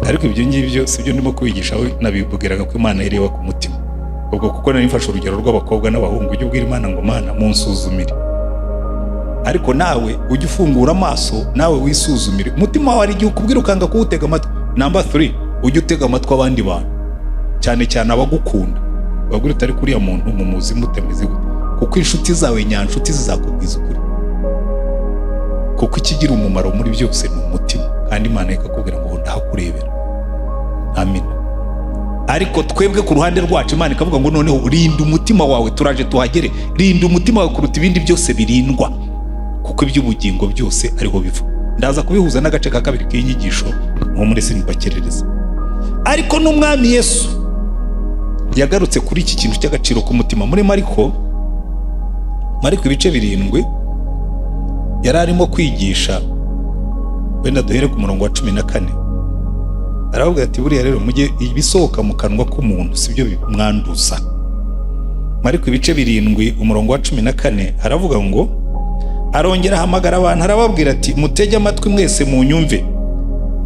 Ariko ibyo ngibyo si byo ndimo kubigisha, we nabibwiraga ko Imana ireba ku mutima. Ubwo kuko nari mfashe urugero rw'abakobwa n'abahungu, ujye ubwira Imana ngo Mana munsuzumire, ariko nawe ujye ufungura amaso, nawe wisuzumire umutima wawe. Hari igihe ukubwira ukanga kuwutega amatwi. Number 3, ujye utega amatwi abandi bantu, cyane cyane abagukunda, babwira utari kuriya muntu mumuzi mutemeze gute, kuko inshuti zawe nyanshuti zizakubwiza ukuri, kuko ikigira umumaro muri byose ni umutima, kandi Imana ikakubwira ngo ndahakurebera. Amina. Ariko twebwe ku ruhande rwacu Imana ikavuga ngo noneho rinda umutima wawe, turaje tuhagere. Rinda umutima wawe kuruta ibindi byose birindwa, kuko iby'ubugingo byose ariho biva. Ndaza kubihuza n'agace ka kabiri k'inyigisho nko muri simbakerereza. Ariko n'Umwami Yesu yagarutse kuri iki kintu cy'agaciro k'umutima muri Mariko ibice 7, yari arimo kwigisha. Wenda duhere ku murongo wa 14. Aravuga ati: "Buriya rero mujye ibisohoka mu kanwa k'umuntu si byo bimwanduza." Mariko ibice 7, umurongo wa 14, aravuga ngo: "Arongera ahamagara abantu, arababwira ati: 'Mutege amatwi mwese munyumve.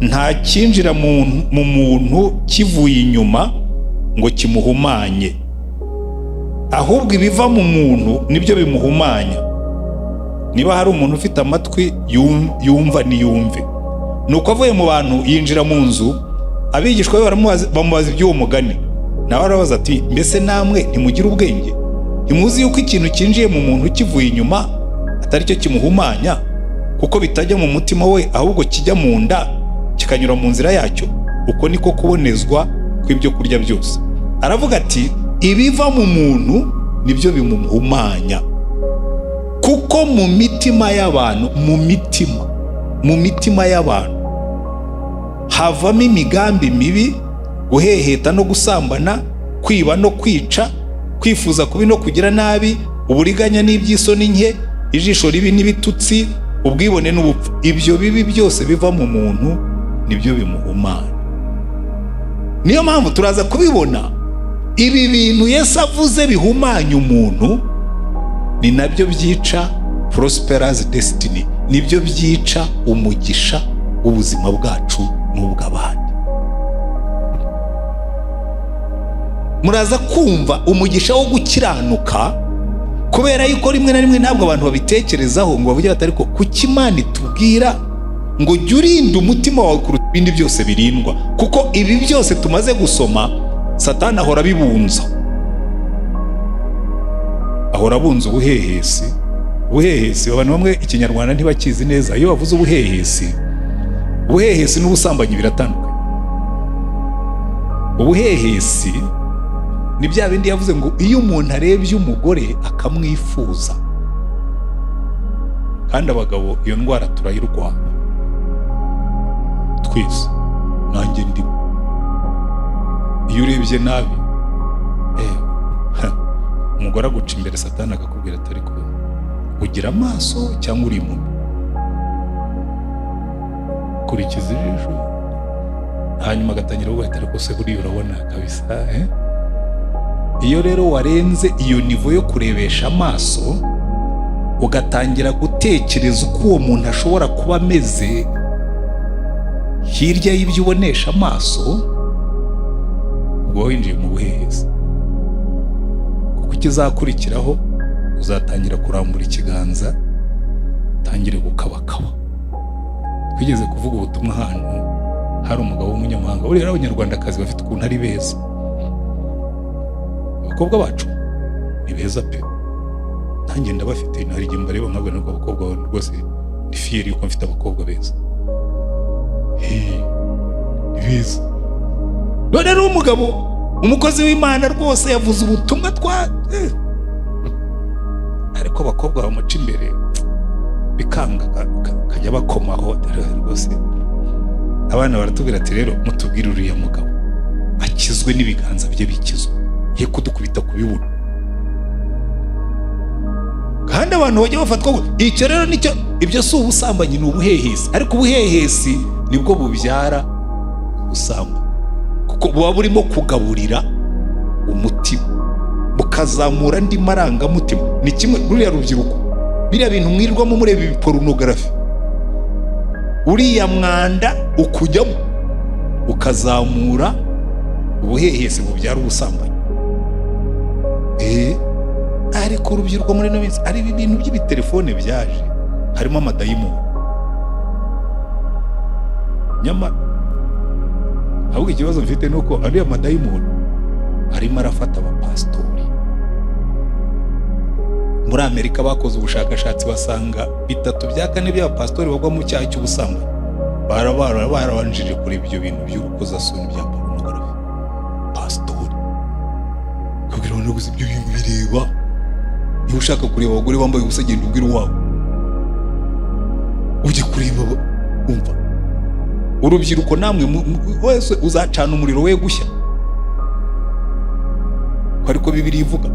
Nta cyinjira mu muntu kivuye inyuma ngo kimuhumanye, ahubwo ibiva mu muntu nibyo bimuhumanya. Niba hari umuntu ufite amatwi yumva niyumve.' Nuko avuye mu bantu yinjira mu nzu, abigishwa be bamubaza iby'uwo mugani. Nawe arabaza ati: 'Mbese namwe ntimugira ubwenge? Ntimuzi yuko ikintu cyinjiye mu muntu kivuye inyuma atari cyo kimuhumanya, kuko bitajya mu mutima we, ahubwo kijya mu nda kikanyura mu nzira yacyo? Uko niko kubonezwa kw'ibyo kurya byose.'" Aravuga ati: "Ibiva mu muntu nibyo bimuhumanya, kuko mu mitima y'abantu, mu mitima y'abantu havamo imigambi mibi, guheheta no gusambana, kwiba no kwica, kwifuza kubi no kugira nabi, uburiganya n'iby'isoni nke, ijisho ribi n'ibitutsi, ubwibone n'ubupfu. Ibyo bibi byose biva mu muntu nibyo bimuhumanya." Niyo mpamvu turaza kubibona, ibi bintu Yesu avuze bihumanya umuntu ni nabyo byica prosperous destiny, nibyo byica umugisha w'ubuzima bwacu n'ubw'abandi. Muraza kumva umugisha wo gukiranuka, kubera yuko rimwe na rimwe ntabwo abantu babitekerezaho ngo bavuge bati: "Ariko kuki Imana itubwira ngo jya urinda umutima wawe kuruta ibindi byose birindwa?" Kuko ibi byose tumaze gusoma, Satani ahora abibunza, ahora abunza ubuhehesi. Ubuhehesi, abantu bamwe Ikinyarwanda ntibakizi neza. Iyo bavuze ubuhehesi, ubuhehesi n'ubusambanyi biratandukanye. Ubuhehesi ni bya bindi yavuze ngo iyo umuntu arebye umugore akamwifuza. Kandi abagabo iyo ndwara turayirwara twese, nanjye ndimo. Iyo urebye nabi, umugore aguca imbere, Satani akakubwira ati: "Ariko ugira amaso cyangwa uri impumyi? Kurikiza ijisho." Hanyuma agatangira kuvuga ati: "Ariko se buriya urabona kabisa, eh?" Iyo rero warenze iyo niveau yo kurebesha amaso, ugatangira gutekereza uko uwo muntu ashobora kuba ameze hirya y'ibyo ubonesha amaso, ubwo winjiye mu buhehesi, kuko ikizakurikiraho uzatangira kurambura ikiganza, utangire gukabakaba. Twigeze kuvuga ubutumwa ahantu hari umugabo w'umunyamahanga. Buriya Abanyarwandakazi bafite ukuntu ari beza, abakobwa bacu ni beza pe, nanjye ndabafite. Hari igihe mbareba nkabona ko abakobwa rwose ni fier yuko mfite abakobwa beza. Ni beza. None rero umugabo, umukozi w'Imana rwose, yavuze ubutumwa twa ariko abakobwa bamuca imbere bikanga, akajya bakomaho rwose. Abana baratubwira ati: "Rero mutubwire uriya mugabo akizwe n'ibiganza bye bikizwe, ye kudukubita ku bibuno." Kandi abantu bajya bafatwa icyo rero nicyo. Ibyo si ubusambanyi, ni ubuhehesi, ariko ubuhehesi nibwo bubyara ubusambanyi, kuko buba burimo kugaburira umutima, bukazamura andi marangamutima. Ni kimwe ruriya rubyiruko, biriya bintu mwirirwamo mureba ibi pornography, uriya mwanda ukujyamo ukazamura ubuhehesi bubyara ubusambanyi. Ariko urubyiruko muri ino minsi, ari ibintu by'ibitelefone byaje harimo amadayimoni. Nyamara ahubwo ikibazo mfite ni uko ariya madayimoni arimo arafata abapasitori. Muri Amerika bakoze ubushakashatsi, basanga bitatu bya kane by'abapasitori bagwa mu cyaha cy'ubusambanyi barabanjije kureba ibyo bintu by'urukozasoni bya pornography. Pasitori ukabwira abantu gusa ibyo bintu bireba. Niba ushaka kureba abagore bambaye ubusa, genda ubwire uwawe ujye kureba. Umva, urubyiruko namwe wese uzacana umuriro we gushya, ko ariko Bibiliya ivuga,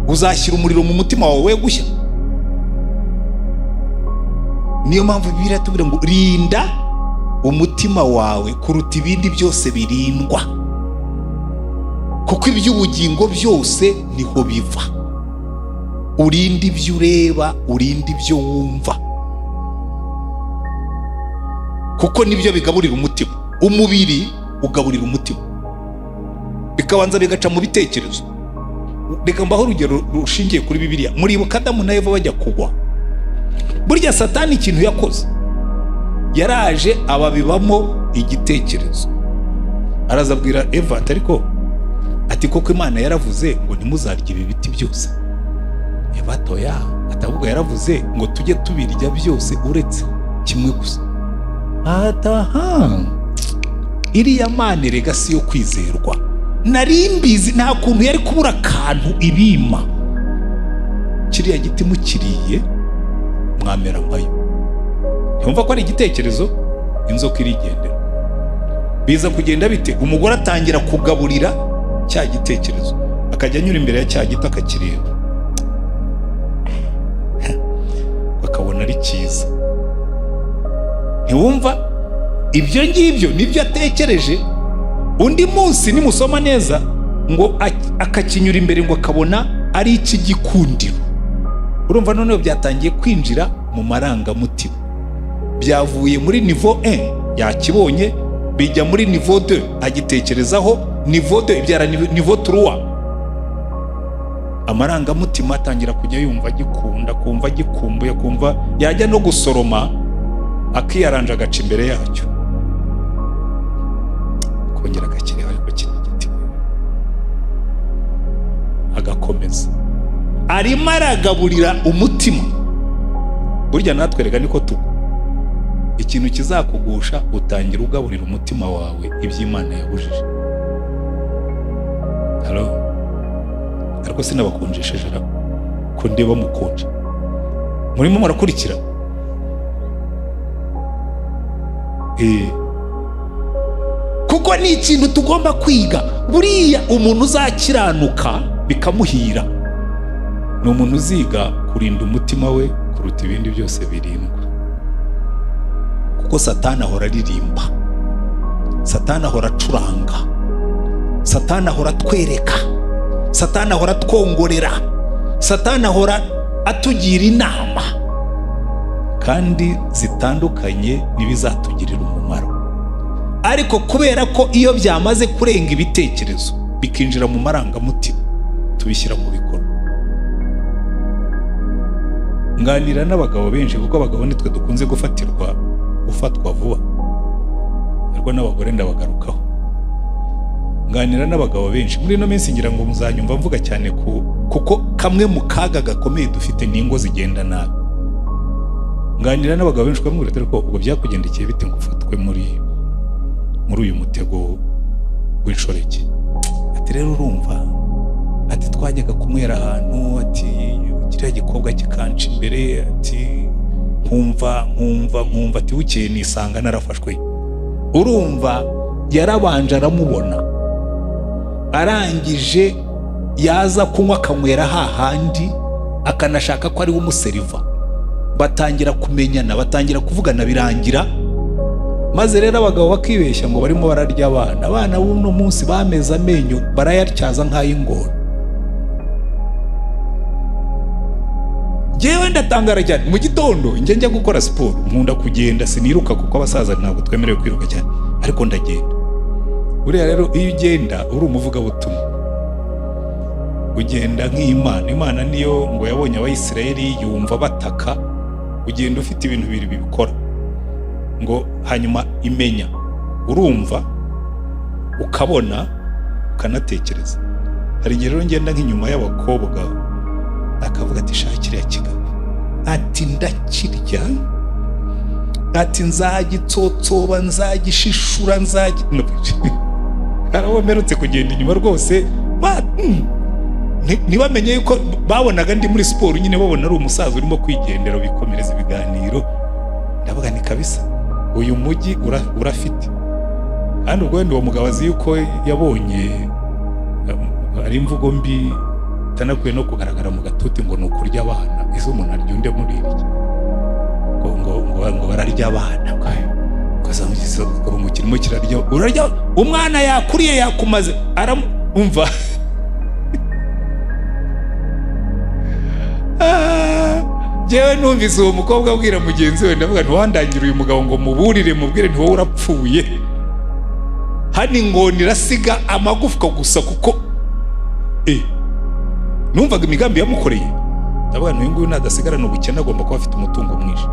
uzashyira umuriro mu mutima wawe we gushya. Niyo mpamvu Bibiliya itubwira ngo rinda Umutima wawe kuruta ibindi byose birindwa, kuko iby'ubugingo byose niho biva. Urinde ibyo ureba, urinde ibyo wumva, kuko nibyo bigaburira umutima. Umubiri ugaburira umutima, bikabanza bigaca mu bitekerezo. Reka mbaho urugero rushingiye kuri Bibiliya. Muribuka Adamu na Eva bajya kugwa? Burya Satani ikintu yakoze, yaraje ababibamo igitekerezo. Araza abwira Eva ati: "Ariko," ati, "koko Imana yaravuze ngo ntimuzarye ibi biti byose?" Eva ati: "Oya." Ati: "Ahubwo yaravuze ngo tujye tubirya byose uretse kimwe gusa." Ataha, iriya Mana erega si yo kwizerwa, nari mbizi, nta kuntu yari kubura akantu ibima. Kiriya giti mukiriye mwamera nkayo. Ntiwumva ko ari igitekerezo? Inzoka irigendera. Biza kugenda bite? Umugore atangira kugaburira cya gitekerezo, akajya anyura imbere ya cya giti akakireba, akabona ari cyiza. Ntiwumva? Ibyo ngibyo nibyo atekereje. Undi munsi nimusoma neza, ngo akakinyura imbere, ngo akabona ari icy'igikundiro. Urumva noneho byatangiye kwinjira mu marangamutima. Byavuye muri niveau 1, yakibonye, bijya muri niveau 2, agitekerezaho. Niveau 2 ibyara niveau 3. Amarangamutima atangira kujya yumva agikunda, kumva agikumbuye, kumva yajya no gusoroma akiyaranja, agaca imbere yacyo, kongera agakireba, ariko kino giti, agakomeza arimo aragaburira umutima. Burya natwe rega niko tugwa. Ikintu kizakugusha, utangira ugaburira umutima wawe iby'Imana yabujije. Halo? Ariko sinabakonjesheje ra, ko ndeba mukonje? Murimo murakurikira? Kuko ni ikintu tugomba kwiga. Buriya umuntu uzakiranuka bikamuhira ni umuntu uziga kurinda umutima we kuruta ibindi byose birindwa, kuko Satani ahora aririmba, Satani ahora acuranga, Satani ahora atwereka, Satani ahora atwongorera, Satani ahora atugira inama kandi zitandukanye n'ibizatugirira umumaro. Ariko kubera ko iyo byamaze kurenga ibitekerezo bikinjira mu marangamutima, tubishyira mu bikorwa. Nganira n'abagabo benshi, kuko abagabo nitwe dukunze gufatirwa, gufatwa vuba, ariko n'abagore ndabagarukaho. Nganira n'abagabo benshi muri ino minsi, ngira ngo muzanyumva mvuga cyane ku kuko kamwe mu kaga gakomeye dufite ni ingo zigenda nabi. Nganira n'abagabo benshi, ukamubwira ati: "Ariko ubwo byakugendekeye bite ngo ufatwe muri uyu mutego w'inshoreke?" Ati: "Rero urumva," ati, "twajyaga kunywera ahantu," ati, "kiriya gikobwa kikanca imbere," ati, "nkumva, nkumva, nkumva," ati, "bukeye nisanga narafashwe." Urumva yarabanje aramubona, arangije yaza kunywa akanywera hahandi, akanashaka ko ariwe umuseriva. Batangira kumenyana, batangira kuvugana, birangira. Maze rero abagabo bakibeshya ngo barimo bararya abana. Abana b'uno munsi bameze amenyo, barayatyaza nk'ay'ingona. Njyewe ndatangara cyane. Mu gitondo njya gukora siporo, nkunda kugenda, siniruka kuko abasaza ntabwo twemerewe kwiruka cyane, ariko ndagenda. Buriya rero iyo ugenda uri umuvugabutumwa, ugenda nk'Imana. Imana niyo ngo yabonye Abayisiraheli yumva bataka. Ugenda ufite ibintu bibiri bibikora, ngo hanyuma imenya urumva, ukabona, ukanatekereza. Hari igihe rero ngenda nk'inyuma y'abakobwa, akavuga ati: "Shaka kiriya kigabo," ati, "ndakirya," ati, "nzagitsotsoba, nzagishishura, nzagi." Hari abo mperutse kugenda inyuma rwose, ntibamenye yuko babonaga ndi muri siporo nyine, babona ari umusaza urimo kwigendera, bikomereza ibiganiro. Ndavuga ni kabisa uyu mujyi urafite. Kandi ubwo wenda uwo mugabo azi yuko yabonye ari imvugo mbi itanakwiye no kugaragara mu gatuti, ngo ni ukurya abana. Ese umuntu arya undi muri iki? Ngo bararya abana. Akagabo ngo kirimo kirarya, urarya umwana yakuriye, yakumaze, aramumva. Njyewe numvise uwo mukobwa abwira mugenzi we, ndavuga, ntiwandangire uyu mugabo ngo muburire, mubwire nti: "Wowe urapfuye." Hano ingona irasiga amagufwa gusa, kuko numvaga imigambi yamukoreye. Ndavuga nti: "Uyu nguyu nadasigarana ubukene, agomba kuba afite umutungo mwinshi."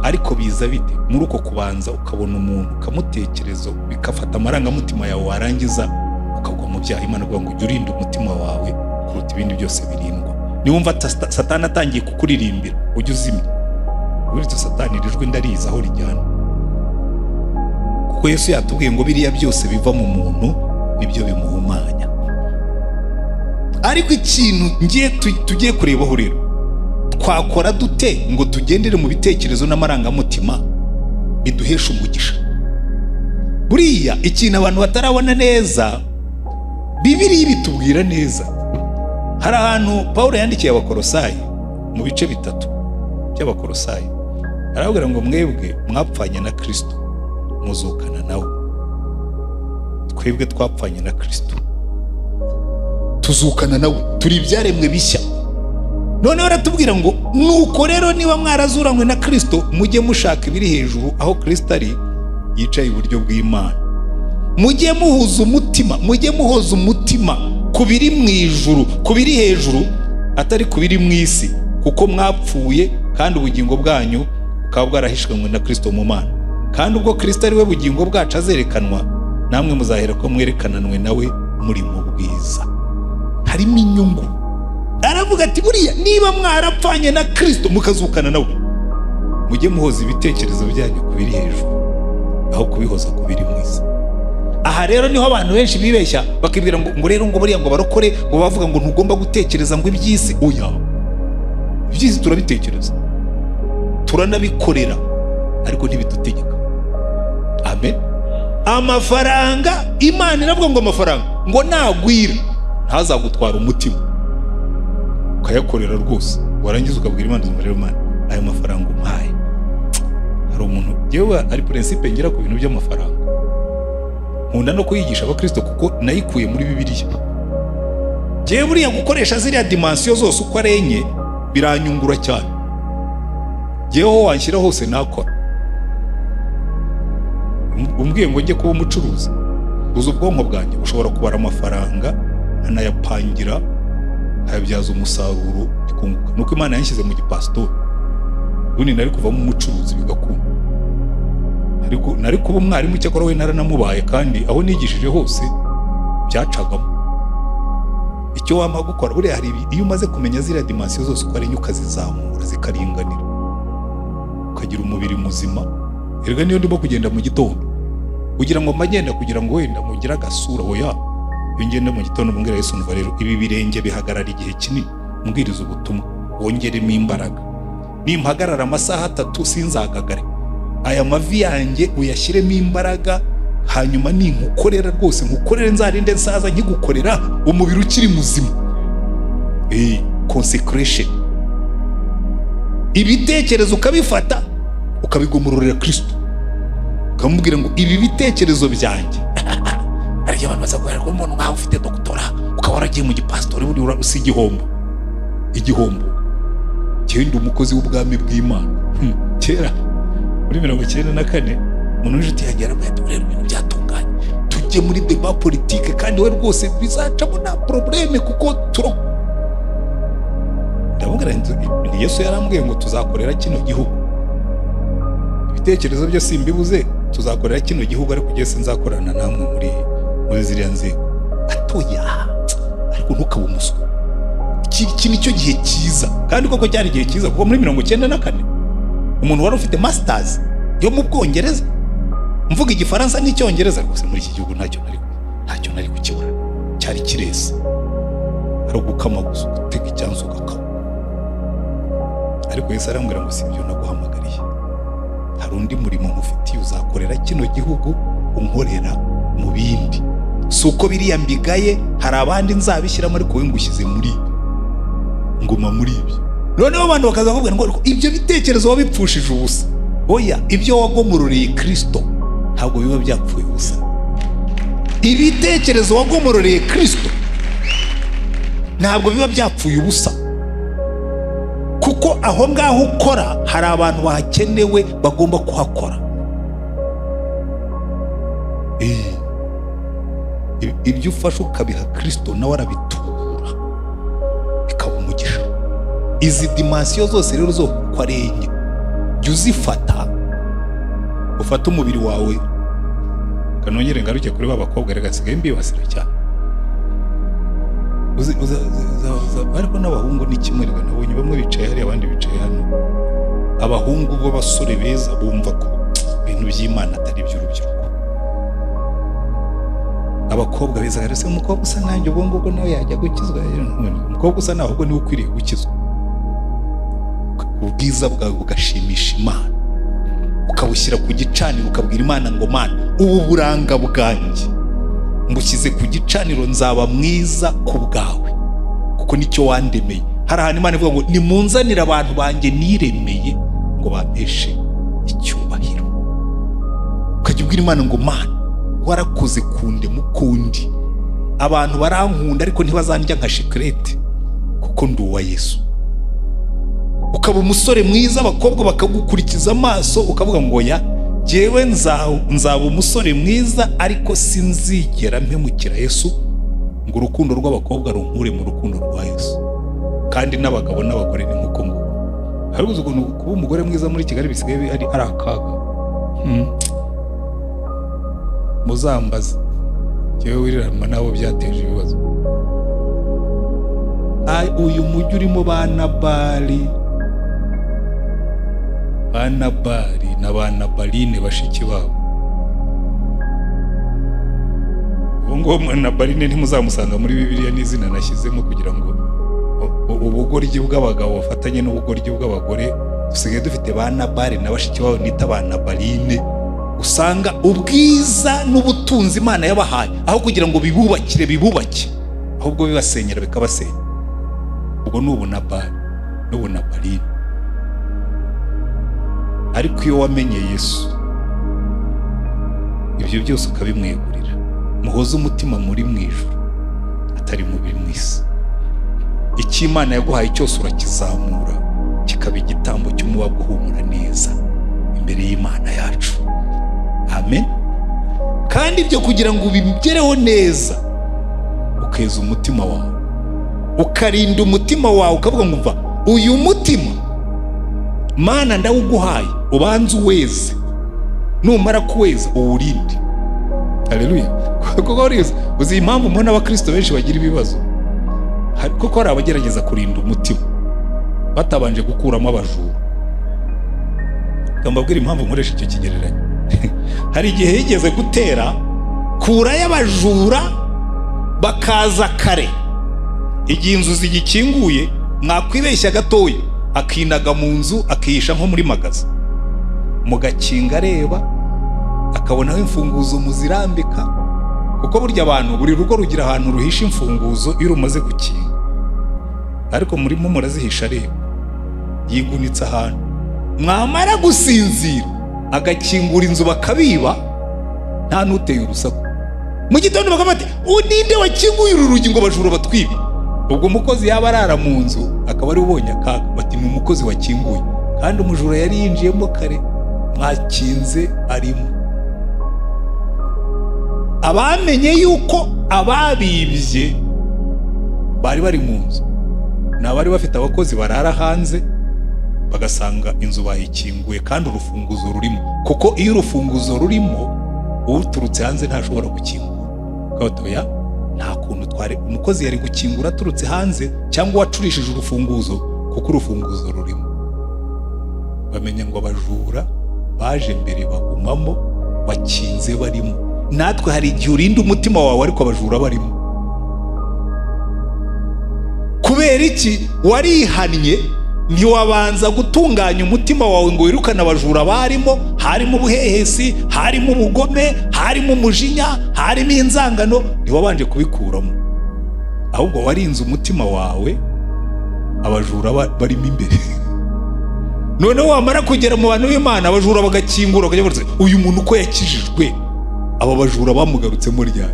Ariko biza bite muri uko kubanza ukabona umuntu, ukamutekereza, bigafata amarangamutima yawe, warangiza ukagwa mu byaha? Imana ivuga ngo ujye urinda umutima wawe kuruta ibindi byose birindwa. Niwumva Satani atangiye kukuririmbira, ujye uzimya. Uretse Satani, iri jwi ndarizi aho rijyana, kuko Yesu yatubwiye ngo biriya byose biva mu muntu nibyo bimuhumanya. Ariko ikintu ngiye tugiye kurebaho rero, twakora dute ngo tugendere mu bitekerezo n'amarangamutima biduhesha umugisha? Buriya ikintu abantu batarabona neza, Bibiliya bitubwira neza. Hari ahantu Paul yandikiye Abakorosayi, mu bice 3 by'Abakorosayi, arababwira ngo: "Mwebwe mwapfanye na Kirisito, muzukana nawe." Twebwe twapfanye na Kirisito, tuzukana nawe, turi ibyaremwe bishya. Noneho aratubwira ngo: "Nuko rero niba mwarazuranywe na Kirisito, mujye mushaka ibiri hejuru, aho Kirisito ari yicaye iburyo bw'Imana. Mujye muhuza umutima, mujye muhoza umutima ku biri mu ijuru, ku biri hejuru, atari ku biri mu isi, kuko mwapfuye kandi ubugingo bwanyu bukaba bwarahishwe na Kirisito mu Mana. Kandi ubwo Kirisito ari we bugingo bwacu azerekanwa, namwe muzahera ko mwerekananwe nawe muri mu bwiza." Harimo inyungu. Aravuga ati: "Buriya niba mwarapfanye na Kirisito mukazukana nawe, mujye muhoza ibitekerezo byanyu ku biri hejuru aho kubihoza ku biri mu isi." Aha rero niho abantu benshi bibeshya, bakibwira ngo rero ngo buriya ngo barokore ngo bavuga ngo ntugomba gutekereza ngo iby'isi. Oya, iby'isi turabitekereza, turanabikorera, ariko ntibidutegeka. Amen. Amafaranga, Imana iravuga ngo amafaranga ngo nagwira ntazagutwara umutima. Ukayakorera rwose, warangiza ukabwira Imana uti: "Rero Imana, aya mafaranga umpaye." Hari umuntu, yewe, ari principe ngira ku bintu by'amafaranga, nkunda no kuyigisha abakristo kuko nayikuye muri Bibiliya. Njyewe buriya gukoresha ziriya dimensions zose uko ari enye biranyungura cyane. Njyewe aho wanshyira hose nakora. Umbwiye ngo njye kuba umucuruzi, uzi ubwonko bwanjye bushobora kubara amafaranga, anayapangira, nkayabyaza umusaruro, bikunguka. Nuko Imana yanshyize mu gipasitori, ubundi nari kuvamo umucuruzi bigakunda. Ariko nari kuba umwarimu, cyakora we naranamubaye, kandi aho nigishije hose byacagamo. Icyo wampa gukora, buriya hari iyo umaze kumenya ziriya dimensions zose uko ari enye, ukazizamura zikaringanira, ukagira umubiri muzima. Erega niyo ndimo kugenda mu gitondo, kugira ngo mba ngenda kugira ngo wenda mugire agasura, oya. Iyo ngenda mu gitondo mbwira Yesu: "Numva rero ibi birenge bihagarara igihe kinini mbwiriza ubutumwa, wongeremo imbaraga. Nimpagarara amasaha 3 sinzagagare, aya mavi yanjye uyashyiremo imbaraga. Hanyuma ninkukorera rwose, nkukorere nzarinde nsaza nkigukorera, umubiri ukiri muzima." Consecration, ibitekerezo ukabifata ukabigomororera Kristo, ukamubwira ngo: "Ibi bitekerezo byanjye." Hari igihe abantu baza kubwira ko umuntu nkaho ufite doctorat, ukaba waragiye mu gipasitori, buriya usi igihombo, igihombo. Njyewe ndi umukozi w'ubwami bw'Imana. Kera muri 94, umuntu w'inshuti yanjye yarambwira ati: "Rero ibintu byatunganye, tujye muri débat politique, kandi we rwose bizacamo nta problème." Kuko turo ndamubwira nti: "Ni Yesu yarambwiye ngo tuzakorera kino gihugu. Ibitekerezo byo simbibuze, tuzakorera kino gihugu, ariko njye sinzakorana namwe muri ziriya nzego." Atoya, ariko ntukabe umuswa, iki ni cyo gihe cyiza. Kandi koko cyari igihe cyiza, kuko muri 94 umuntu wari ufite masters yo mu Bwongereza, mvuga Igifaransa n'Icyongereza, rwose muri iki gihugu ntacyo nari kukibura. Cyari kirese, ari ugukama gusa, gutega icyanzu ugakama. Ariko Yesu arambwira ngo: "Si ibyo naguhamagariye, hari undi murimo nkufitiye. Uzakorera kino gihugu unkorera mu bindi. Si uko biriya mbigaye, hari abandi nzabishyiramo, ariko wowe ngushyize muri ibi." Nguma muri ibyo. Noneho abantu bakaza bakubwira ngo: "Ibyo bitekerezo wabipfushije ubusa." Oya, ibyo wagomororeye Kirisito ntabwo biba byapfuye ubusa. Ibitekerezo wagomororeye Kirisito ntabwo biba byapfuye ubusa, kuko aho ngaho ukora hari abantu bahakenewe bagomba kuhakora. Ibyo ufashe ukabiha Kirisito, nawe arabitubura bikaba umugisha. Izi dimension zose rero zo uko ari enye, jya uzifata, ufate umubiri wawe. Kanongere ngaruke kuri ba bakobwa, reka nsigaye mbibasira cyane. Ariko n'abahungu ni kimwe. Reka, nabonye bamwe bicaye hariya, abandi bicaye hano. Abahungu b'abasore beza bumva ko ibintu by'Imana atari iby'urubyiruko. Abakobwa beza rero, se umukobwa usa nanjye ubwo ngubwo nawe yajya gukizwa? Umukobwa usa nawe ahubwo niwe ukwiriye gukizwa. Ubwiza bwawe bugashimisha Imana, ukabushyira ku gicaniro, ukabwira Imana ngo: "Mana, ubu buranga bwanjye mbushyize ku gicaniro, nzaba mwiza ku bwawe kuko nicyo wandemeye." Hari ahantu Imana ivuga ngo: "Nimunzanire abantu banjye niremeye ngo bampeshe icyubahiro." Ukajya ubwira Imana ngo: "Mana, warakoze kundema ukundi. Abantu barankunda, ariko ntibazandya nka shikarete kuko ndi uwa Yesu." Ukaba umusore mwiza, abakobwa bakagukurikiza amaso, ukavuga ngo: "Ya, jyewe nzaba umusore mwiza, ariko sinzigera mpemukira Yesu ngo urukundo rw'abakobwa runkure mu rukundo rwa Yesu." Kandi n'abagabo n'abagore ni nk'uko nguko. Hari uzi ukuntu kuba umugore mwiza muri Kigali bisigaye ari akaga? Muzambaze jyewe wiriranwa nabo byateje ibibazo. Uyu mujyi urimo ba Nabali, ba Nabali na ba Nabaline bashiki babo. Ubu ngubu Nabaline ntimuzamusanga muri Bibiliya, n'izina nashyizemo kugira ngo ubugoryi bw'abagabo bafatanye n'ubugoryi bw'abagore. Dusigaye dufite ba Nabali na bashiki babo nita ba Nabaline. Usanga ubwiza n'ubutunzi Imana yabahaye, aho kugira ngo bibubakire bibubake, ahubwo bibasenyera bikabasenya. Ubwo ni ubunabali n'ubunabaline. Ariko iyo wamenye Yesu, ibyo byose ukabimwegurira, muhoze umutima muri mu ijuru atari mu biri mu isi, icyo Imana yaguhaye cyose urakizamura kikaba igitambo cy'umubabwa uhumura neza imbere y'Imana yacu. Amen. Kandi ibyo kugira ngo ubigereho neza, ukeza umutima wawe, ukarinda umutima wawe, ukavuga ngo: "Mva uyu mutima, Mana, ndawuguhaye, ubanze uweze. Numara kuweza uwurinde." Haleluya! Kuko uzi impamvu mbona abakristo benshi bagira ibibazo? Kuko hari abagerageza kurinda umutima batabanje gukuramo abajura. Mbabwire impamvu nkoresha icyo kigereranyo. Hari igihe yigeze gutera kurayo abajura bakaza kare, igihe inzu zigikinguye. Mwakwibeshya gatoya akinaga mu nzu, akihisha nko muri magasin, mugakinga areba, akabonaho imfunguzo muzirambika, kuko burya abantu, buri rugo rugira ahantu ruhisha imfunguzo iyo rumaze gukinga, ariko murimo murazihisha areba, yigunitse ahantu. Mwamara gusinzira agakingura inzu, bakabiba nta n'uteye urusaku. Mu gitondo bakavuga bati: "Ninde wakinguye uru rugi ngo bajura batwibe?" Ubwo umukozi yaba arara mu nzu akaba ari ubonye akaga, bati: "Ni umukozi wakinguye." Kandi umujura yari yinjiyemo kare, mwakinze arimo. Abamenye yuko ababibye bari bari mu nzu ni abari bafite abakozi barara hanze, bagasanga inzu bayikinguye kandi urufunguzo rurimo, kuko iyo urufunguzo rurimo, uturutse hanze ntashobora gukingura. Oya, nta kuntu twari umukozi yari gukingura aturutse hanze cyangwa uwacurishije urufunguzo, kuko urufunguzo rurimo. Bamenya ngo abajura baje mbere bagumamo, bakinze barimo. Natwe hari igihe urinda umutima wawe ariko abajura barimo. Kubera iki? Warihannye, ntiwabanza gutunganya umutima wawe ngo wirukane abajura barimo. Harimo ubuhehesi, harimo ubugome, harimo umujinya, harimo inzangano, ntiwabanje kubikuramo, ahubwo warinze umutima wawe abajura barimo imbere. Noneho wamara kugera mu bantu b'Imana, abajura bagakingura, bakajya bavuga: "Uyu muntu uko yakijijwe, aba bajura bamugarutsemo ryari?"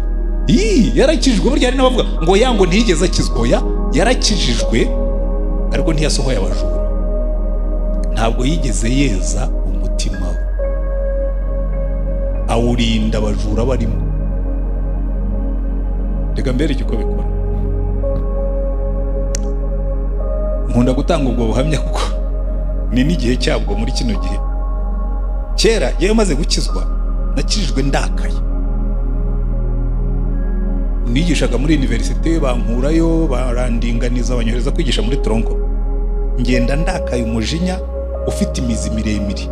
Ii, yarakijijwe. Burya hari n'abavuga ngo ya ngo ntiyigeze akizwa. Oya, yarakijijwe ariko ntiyasohoye abajura, ntabwo yigeze yeza umutima we, awurinda abajura barimo. Reka mbereke uko bikora. Nkunda gutanga ubwo buhamya kuko ni n'igihe cyabwo muri kino gihe. Kera yewe maze gukizwa, nakijijwe ndakaye. Nigishaga muri université, bankurayo, barandinganiza, banyohereza kwigisha muri tronc co. Ngenda ndakaye, umujinya ufite imizi miremire,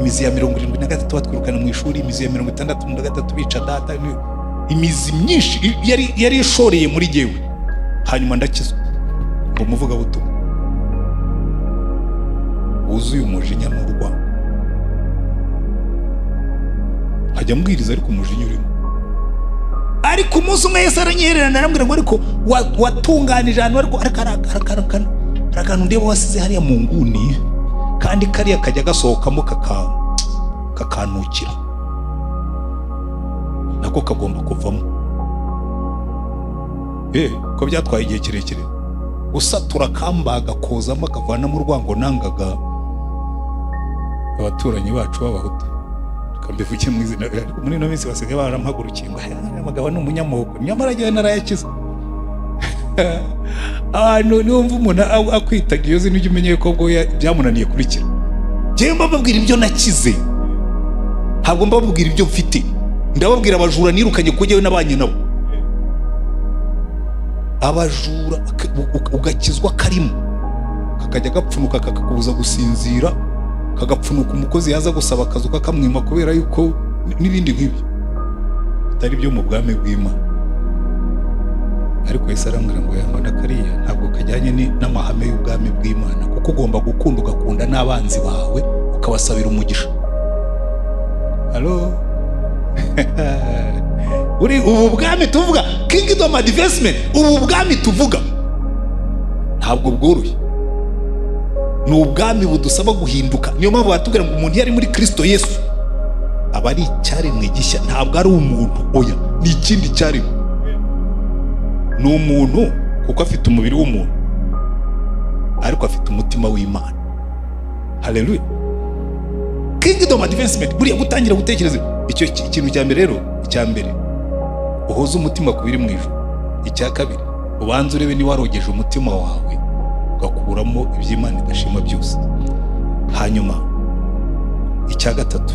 imizi ya 73 batwirukana mu ishuri, imizi ya 63 bica data, imizi myinshi yari ishoreye muri jyewe. Hanyuma ndakizwa ngo umuvugabutumwa wuzuye umujinya n'urwango, nkajya mbwiriza ariko umujinya urimo. Ariko umunsi umwe Yesu aranyihererana, arambwira ngo: "Ariko watunganije ahantu, ariko hari akantu ndeba wasize hariya mu nguni, kandi kariya kajya gasohokamo kakanukira, nako kagomba kuvamo." Ko byatwaye igihe kirekire gusatura kambaga, kozamo, akavanamo urwango nangaga abaturanyi bacu b'Abahutu. Reka mbivuge mu izina, ariko muri ino minsi basigaye barampagurukiye ngo: "Aya mugabo ni umunyamoko," nyamara njyewe narayakize. Abantu niwumva umuntu akwitaga iyo zina, ujye umenye ko ubwo byamunaniye kurikira. Njyewe mbababwira ibyo nakize, ntabwo mbabwira ibyo mfite. Ndababwira abajura nirukanye, kuko njyewe nabanye nabo. Abajura ugakizwa karimo, kakajya gapfunuka, kakakubuza gusinzira, kagapfunuka umukozi yaza gusaba akazi ukakamwima kubera yuko n'ibindi nk'ibyo bitari byo mu bwami bw'Imana. Ariko Yesu arambwira ngo yanga na kariya ntabwo kajyanye n'amahame y'ubwami bw'Imana, kuko ugomba gukunda, ugakunda n'abanzi bawe, ukabasabira umugisha. Halo, uri ubu bwami tuvuga, kingdom advancement, ubu bwami tuvuga ntabwo bworoshye, ni ubwami budusaba guhinduka. Niyo mpamvu batubwira ngo umuntu iyo ari muri Kristo Yesu aba ari icyaremwe gishya. Ntabwo ari umuntu, oya, ni ikindi cyaremwe. Ni umuntu kuko afite umubiri w'umuntu, ariko afite umutima w'Imana. Haleluya! Kingdom advancement, buriya gutangira gutekereza icyo kintu cya mbere rero, icya mbere uhoze umutima ku biri mu ijuru. Icya kabiri, ubanze urebe niba warogeje umutima wawe, ugakuramo iby'Imana idashima byose. Hanyuma icya gatatu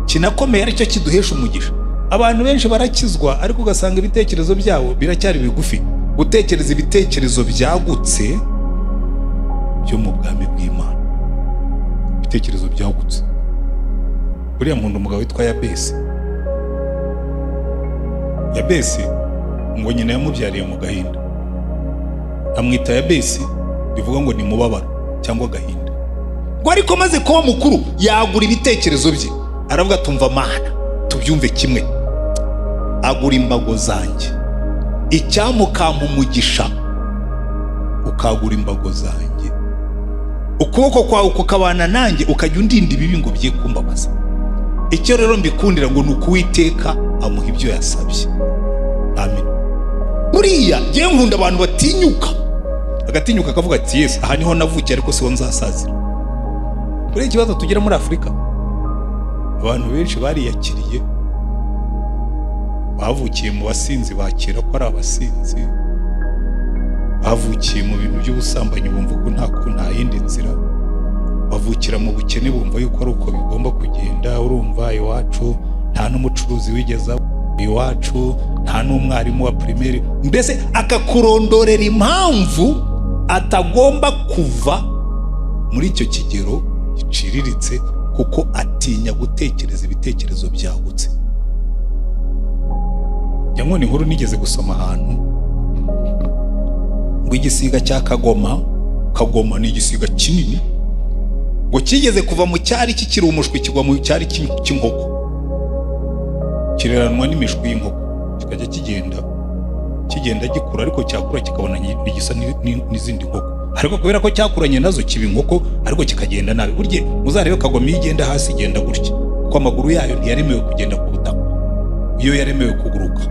kinakomeye, aricyo kiduhesha umugisha: abantu benshi barakizwa ariko ugasanga ibitekerezo byabo biracyari bigufi. Gutekereza ibitekerezo byagutse byo mu bwami bw'Imana, ibitekerezo byagutse. Buriya nkunda umugabo witwa Yabesi. Yabesi ngo nyina yamubyariye mu gahinda, amwita Yabesi, bivuga ngo ni mubabaro cyangwa agahinda. Ngo ariko maze kuba mukuru yagura ibitekerezo bye, aravuga: "Tumva Mana, tubyumve kimwe, agura imbago zanjye, icyamukampa umugisha ukagura imbago zanjye, ukuboko kwawe kukabana nanjye, ukajya undinda ibibi ngo bye kumbabaza." Icyo rero mbikundira ngo ni ukuwiteka amuha ibyo yasabye. Amen. Buriya ngewe nkunda abantu batinyuka, agatinyuka akavuga ati: "Yesu, aha niho navukiye ariko siho nzasazira." Buriya ikibazo tugira muri Afurika, abantu benshi bariyakiriye, bavukiye mu basinzi bakira ko ari abasinzi, bavukiye mu bintu by'ubusambanyi bumva ko nta yindi nzira, bavukira mu bukene bumva yuko ari uko bigomba kugenda. Urumva, iwacu nta n'umucuruzi wigeze aba, iwacu nta n'umwarimu wa primaire, mbese akakurondorera impamvu atagomba kuva muri icyo kigero giciriritse, kuko atinya gutekereza ibitekerezo byagutse. Njya nkunda inkuru nigeze gusoma ahantu ngo igisiga cya kagoma, kagoma ni igisiga kinini, ngo kigeze kuva mu cyari kikiri umushwi kigwa mu cyari cy'inkoko, kireranwa n'imishwi y'inkoko, kikajya kigenda kigenda gikura, ariko cyakura kikabona ntigisa n'izindi nkoko. Ariko kubera ko cyakuranye nazo kiba inkoko, ariko kikagenda nabi. Burya muzarebe kagoma, iyo igenda hasi igenda gutya, kuko amaguru yayo ntiyaremewe kugenda ku butaka, iyo yaremewe kuguruka.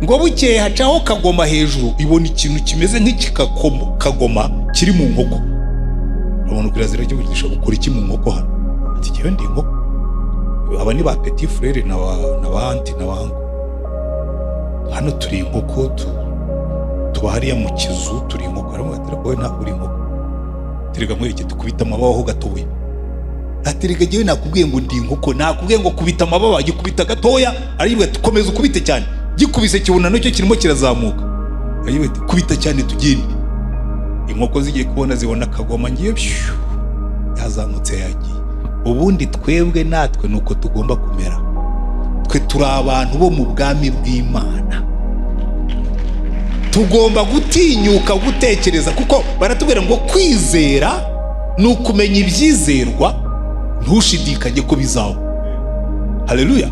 Ngo bukeye hacaho kagoma hejuru, ibona ikintu kimeze nk'ikikagoma kiri mu nkoko. Urabona kirazira cyo kugisha ukora iki mu nkoko hano? Ati: "Jyewe ndi inkoko." Aba ni ba petit frère na ba auntie na ba uncle. Hano turi inkoko, tuba hariya mu kizu, turi inkoko. Aravuga ati: "Ariko wowe ntabwo uri inkoko, terega nkwereke, tukubita amababa ho gatoya." Ati: "Rega jyewe nakubwiye ngo ndi inkoko, nakubwiye ngo kubita amababa." Gikubita gatoya, aribwa ati: "Komeza ukubite cyane." Gikubise, kibona nacyo kirimo kirazamuka. Aribwa ati: "Kubita cyane tugende." Inkoko zigiye kubona, zibona akagoma ngiye pyu, yazamutse yagiye. Ubundi twebwe natwe ni uko tugomba kumera. Twe turi abantu bo mu bwami bw'Imana, tugomba gutinyuka gutekereza, kuko baratubwira ngo kwizera ni ukumenya ibyizerwa, ntushidikanye ko bizaba. Haleluya!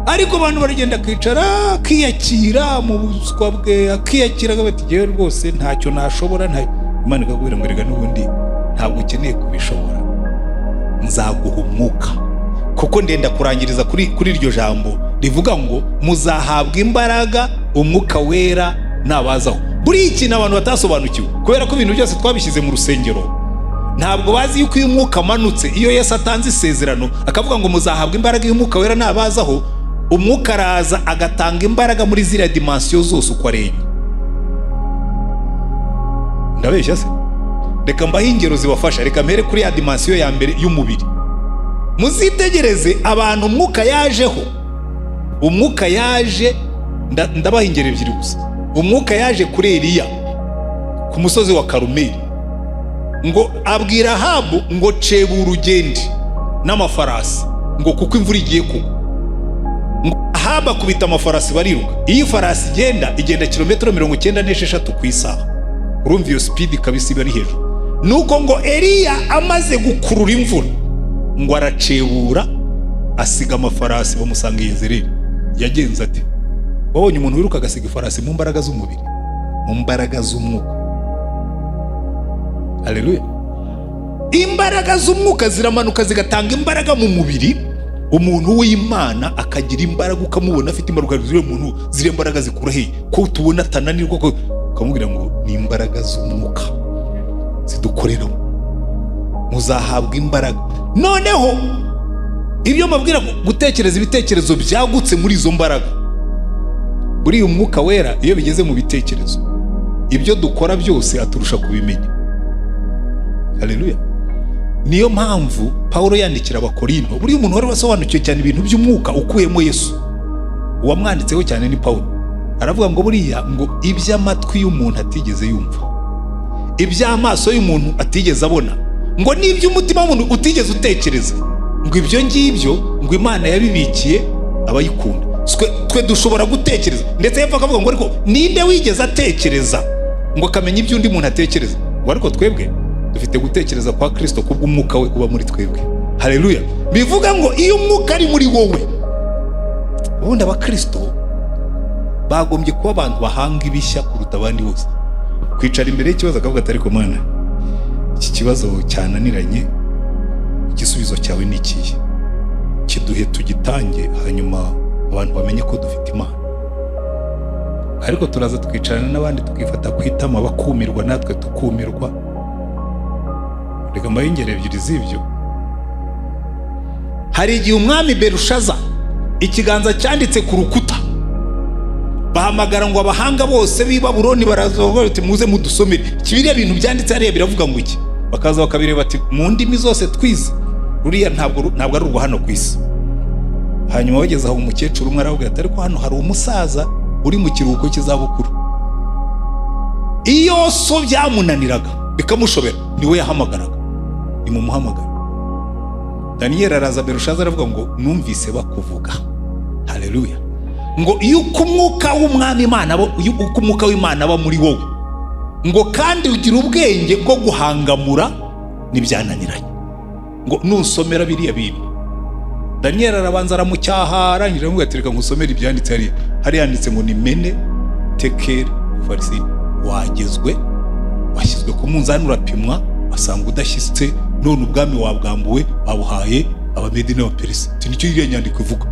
Ariko abantu baragenda, akicara, akiyakira mu buswa bwe, akiyakira, akavuga ati: "Jyewe rwose ntacyo nashobora, nta." Imana ikakubwira ngo: "Rega n'ubundi ntabwo ukeneye kubishobora, nzaguha umwuka." Kuko ndenda kurangiriza kuri iryo jambo rivuga ngo muzahabwa imbaraga Umwuka Wera nabazaho. Buriya ikintu abantu batasobanukiwe, kubera ko ibintu byose twabishyize mu rusengero, ntabwo bazi yuko iyo umwuka amanutse, iyo Yesu atanze isezerano akavuga ngo muzahabwa imbaraga iyo Umwuka Wera nabazaho, umwuka araza agatanga imbaraga muri ziriya dimension zose uko ari enye. Ndabeshya se? Reka mbahe ingero zibafasha. Reka mpere kuri ya dimension ya mbere y'umubiri. Muzitegereze abantu umwuka yajeho. Umwuka yaje, ndabaha ingero ebyiri gusa. Umwuka yaje kuri Eliya ku musozi wa Karumeli, ngo abwira Ahabu ngo: "Cebura ugende n'amafarasi," ngo kuko imvura igiye kugwa. Ngo Ahabu akubita amafarasi, bariruka. Iyo ifarasi igenda, igenda kilometero 96 ku isaha. Urumva iyo speed kabisa iba ari hejuru. Nuko ngo Eliya amaze gukurura imvura, ngo aracebura, asiga amafarasi, bamusanga i Yezereli. Yagenze ati: "Wabonye umuntu wiruka agasiga ifarasi mu mbaraga z'umubiri, mu mbaraga z'umwuka?" Haleluya! Imbaraga z'umwuka ziramanuka zigatanga imbaraga mu mubiri, umuntu w'Imana akagira imbaraga, ukamubona afite imbaraga. Ziriya muntu, ziriya mbaraga zikura he, ko tubona atananirwa? Ko ukamubwira ngo ni imbaraga z'umwuka zidukoreramo. Muzahabwa imbaraga. Noneho ibyo mbabwira, gutekereza ibitekerezo byagutse muri izo mbaraga. Buriya Umwuka Wera iyo bigeze mu bitekerezo, ibyo dukora byose aturusha kubimenya. Haleluya! Niyo mpamvu Pawulo yandikira Abakorinto, buriya umuntu wari wasobanukiwe cyane ibintu by'umwuka ukuyemo Yesu, uwamwanditseho cyane ni Pawulo. Aravuga ngo buriya ngo iby'amatwi y'umuntu atigeze yumva, iby'amaso y'umuntu atigeze abona, ngo n'iby'umutima w'umuntu utigeze utekereza, ngo ibyo ngibyo ngo Imana yabibikiye abayikunda. Twe dushobora gutekereza, ndetse hepfo akavuga ngo: "Ariko ninde wigeze atekereza ngo akamenya ibyo undi muntu atekereza?" Ngo ariko twebwe dufite gutekereza kwa Kirisito kubw'umwuka we uba muri twebwe. Haleluya! Bivuga ngo iyo umwuka ari muri wowe, ubundi abakirisito bagombye kuba abantu bahanga ibishya kuruta abandi bose. Kwicara imbere y'ikibazo akavuga ati: "Ariko Mana, iki kibazo cyananiranye, igisubizo cyawe ni ikihe? Kiduhe tugitange, hanyuma abantu bamenye ko dufite Imana." Ariko turaza tukicarana n'abandi, tukifata ku itama, bakumirwa, natwe tukumirwa. Reka mbahe ingero ebyiri z'ibyo. Hari igihe umwami Berushaza, ikiganza cyanditse ku rukuta, bahamagara ngo abahanga bose b'i Babuloni baraza, bavuga bati: "Muze mudusomere biriya bintu byanditse hariya, biravuga ngo iki?" Bakaza bakabireba, bati: "Mu ndimi zose twize, ruriya ntabwo ari urwa hano ku isi." Hanyuma bageze aho, umukecuru umwe aravuga ati: "Ariko hano hari umusaza uri mu kiruhuko cy'izabukuru." Iyo so byamunaniraga bikamushobera, niwe yahamagaraga: "Nimumuhamagara." Daniyeli araza. Berushaza aravuga ngo: "Numvise bakuvuga." Haleluya! Ngo iyo uko umwuka w'umwami Imana iyo uko umwuka w'Imana aba muri wowe, ngo kandi ugira ubwenge bwo guhangamura n'ibyananiranye, ngo nusomera biriya bintu. Daniyeli arabanza aramucyaha, arangije aramubwira ati: "Reka nkusomere ibyanditse hariya." Hariya handitse ngo ni mene, tekeri, ufarisini. Wagezwe, Washyizwe ku munzani urapimwa, basanga udashyitse, none ubwami wabwambuwe, babuhaye Abamedi n'Abaperisi. Ati: "Nicyo iriya nyandiko ivuga,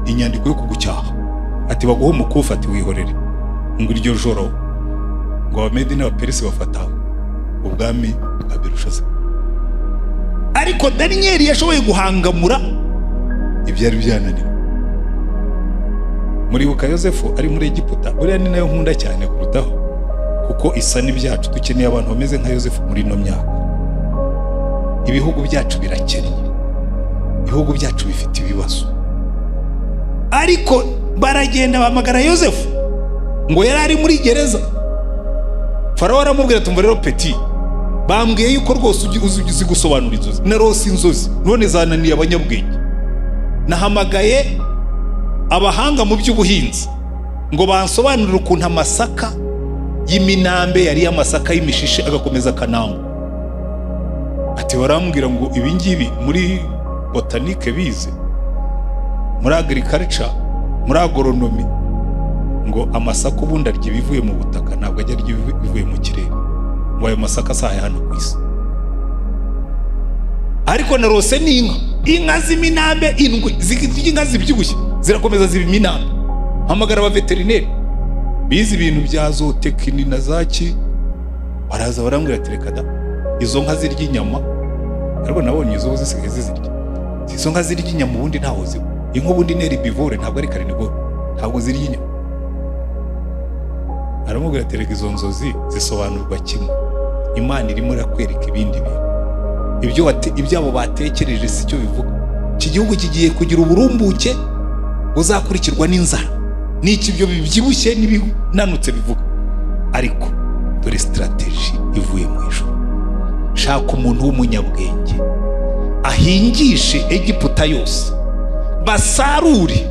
inyandiko yo kugucyaha." Ati: "Baguhe umukufi." Ati: "Wihorere." Ngo iryo joro ngo Abamedi n'Abaperisi bafata ubwami bwa Berushaza. Ariko Daniyeli yashoboye guhangamura ibyari byananiwe. Muribuka Yosefu ari muri Egiputa? Buriya ni nayo nkunda cyane kurutaho, kuko isa n'ibyacu. Dukeneye abantu bameze nka Yosefu muri ino myaka. Ibihugu byacu birakennye, ibihugu byacu bifite ibibazo, ariko baragenda bahamagara Yosefu ngo yari ari muri gereza. Farawo aramubwira ati: "Rero petit, bambwiye yuko rwose uzi gusobanura inzozi. Narose inzozi, none zananiye abanyabwenge. Nahamagaye abahanga mu by'ubuhinzi ngo bansobanurire ukuntu amasaka y'iminambe yari amasaka y'imishishe agakomeza akanamba." Ati: "Barambwira ngo ibi ngibi muri botanique bize, muri agriculture, muri agronomie, ngo amasaka ubundi arya ibivuye mu butaka, ntabwo ajya arya ibivuye mu kirere, ngo ayo masaka asaye hano ku isi. Ariko narose n'inka, inka z'iminambe indwi, zirya inka zibyibushye, zirakomeza ziba iminambe. Mpamagara abaveterineri bize ibintu bya zootechnie na zaki, baraza barambwira ati: 'Reka da, izo nka zirya inyama.' Ariko nabonye izo zisigaye zizirya. Izo nka zirya inyama ubundi ntaho ziba. Inka ubundi ni herbivore, ntabwo ari carnivore, ntabwo zirya inyama." Aramubwira ati: "Reka, izo nzozi zisobanurwa kimwe. Imana irimo irakwereka ibindi bintu. Ibyo abo batekereje si cyo bivuga. Iki gihugu kigiye kugira uburumbuke buzakurikirwa n'inzara. N'iki ibyo bibyibushye n'ibinanutse bivuga. Ariko dore stratégie ivuye mu ijuru: shaka umuntu w'umunyabwenge ahingishe Egiputa yose, basarure."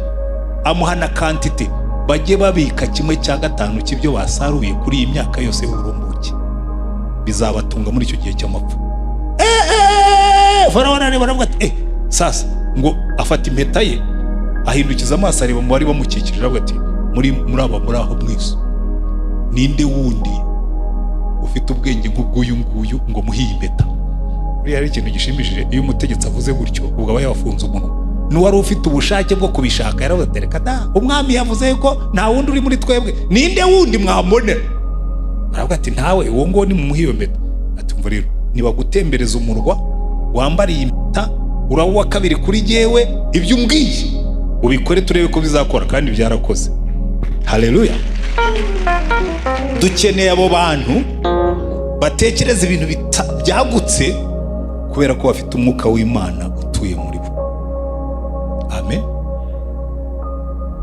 Amuha na quantité, bajye babika 1/5 cy'ibyo basaruye kuri iyi myaka yose y'uburumbuke, bizabatunga muri icyo gihe cy'amapfa. Farawo arareba, aravuga ati: "Eh." Sasa ngo afata impeta ye, ahindukiza amaso, areba mu bari bamukikije, aravuga ati: Muri aba muri aho mwese, ninde wundi ufite ubwenge nk'ubw'uyu nguyu ngo muhe iyi impeta?" Buriya hari ikintu gishimishije iyo umutegetsi avuze gutyo, ubwo aba yabafunze umunwa. N'uwari ufite ubushake bwo kubishaka yaravuze ati: "Reka da, umwami yavuze ko nta wundi uri muri twebwe, ninde wundi mwambonera?" Baravuga ati: "Ntawe, uwo nguwo nimumuhe iyo mpeta." Ati: "Umva rero, nibagutembereza umurwa wambara iyi mpeta, uraba uwa kabiri kuri jyewe. Ibyo umbwiye ubikore, turebe ko bizakora." Kandi byarakoze. Haleluya! Dukeneye abo bantu batekereza ibintu byagutse, kubera ko bafite umwuka w'Imana utuye muri bo. Amen.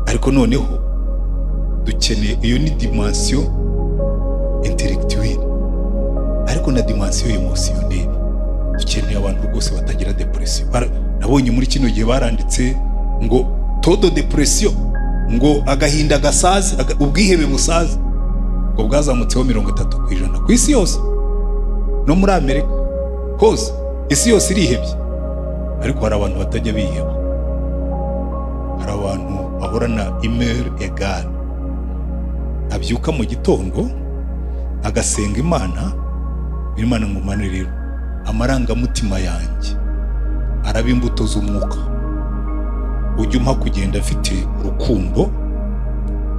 Ariko noneho dukeneye, iyo ni dimension intellectuelle, ariko na dimension émotionnelle, dukeneye abantu rwose batagira dépression. Nabonye muri kino gihe baranditse ngo taux de dépression, ngo agahinda gasaze, ubwihebe busaze, ngo bwazamutseho 30% ku isi yose, no muri Amerika hose. Isi yose irihebye, ariko hari abantu batajya biheba. Hari abantu bahorana humeur égale. Abyuka mu gitondo agasenga Imana, Imana ngo: "Mana rero, amarangamutima yanjye araba imbuto z'umwuka. Ujye umpa kugenda afite urukundo,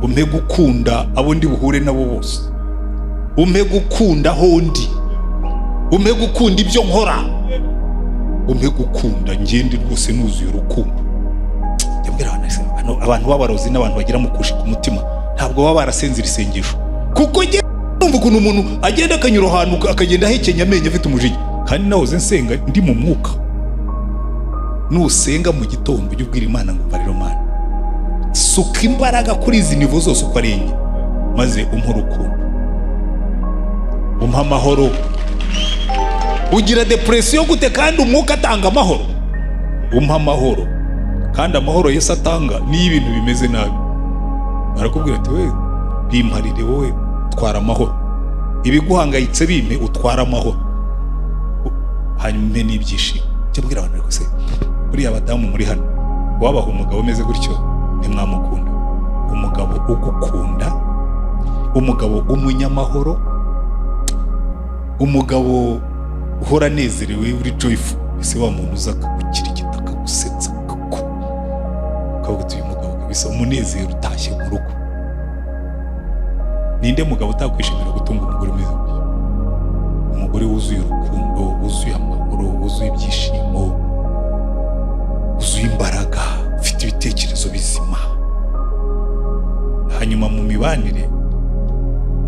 umpe gukunda abo ndi buhure nabo bose, umpe gukunda aho ndi, umpe gukunda ibyo nkora, umpe gukunda ngende rwose nuzuye urukundo." Njya abantu b'abarozi n'abantu bagira mukushi ku mutima ntabwo baba barasenze iri sengesho, kuko njye numva ukuntu umuntu agenda akanyura ahantu akagenda ahekenya amenyo, afite umujinya, kandi nahoze nsenga ndi mu mwuka. Nusenga mu gitondo, ujye ubwira Imana ngo: "Umva rero Mana, suka imbaraga kuri izi niveau zose uko ari enye, maze umpe urukundo, umpe amahoro." Ugira dépression gute kandi umwuka atanga amahoro? Umpe amahoro. Kandi amahoro Yesu atanga, niyo ibintu bimeze nabi, barakubwira ati: "We bimparire, wowe twara amahoro. Ibiguhangayitse bimpe, utwara amahoro, hanyuma umpe n'ibyishimo." Jya bwira abantu, ariko se buriya abadamu muri hano, wabaha umugabo umeze gutyo, ntimwamukunda? Umugabo ugukunda, umugabo w'umunyamahoro. Umugabo uhora anezerewe, uri joyful, ese wa muntu uza akagukirigita, akagusetsa, ukavuga uti: "Uyu mugabo kabisa, umunezero utashye mu rugo." Ninde mugabo utakwishimira gutunga umugore umeze gutyo? Umugore wuzuye urukundo, wuzuye amahoro, wuzuye ibyishimo, wuzuye imbaraga, ufite ibitekerezo bizima. Hanyuma mu mibanire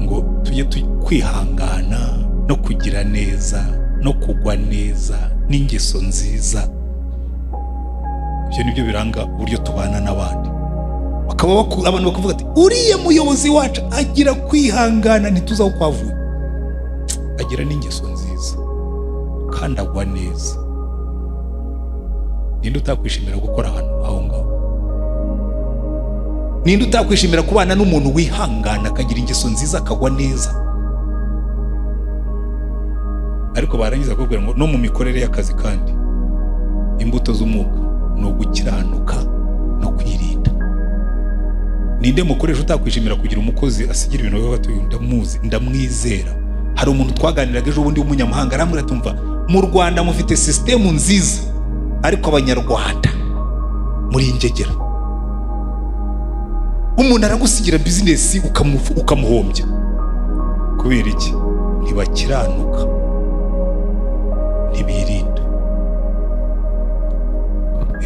ngo tujye kwihangana no kugira neza no kugwa neza n'ingeso nziza, ibyo ni byo biranga uburyo tubana n'abandi. Bakaba abantu bakavuga ati: "Uriya muyobozi wacu agira kwihangana, ntituzi aho kwavuye, agira n'ingeso nziza kandi agwa neza." Ninde utakwishimira gukora ahantu aho ngaho? Ninde utakwishimira kubana n'umuntu wihangana, akagira ingeso nziza, akagwa neza? Ariko barangiza bakubwira ngo no mu mikorere y'akazi kandi imbuto z'umwuka ni ugukiranuka no kwirinda. Ninde mukoresha utakwishimira kugira umukozi asigira ibintu bivuga ati: "Uyu ndamuzi, ndamwizera"? Hari umuntu twaganiraga ejo bundi w'umunyamahanga, arambwira ati: "Umva, mu Rwanda mufite sisitemu nziza, ariko Abanyarwanda muri ingegera. Umuntu aragusigira bizinesi ukamuhombya." Kubera iki? Ntibakiranuka, ntibirinda.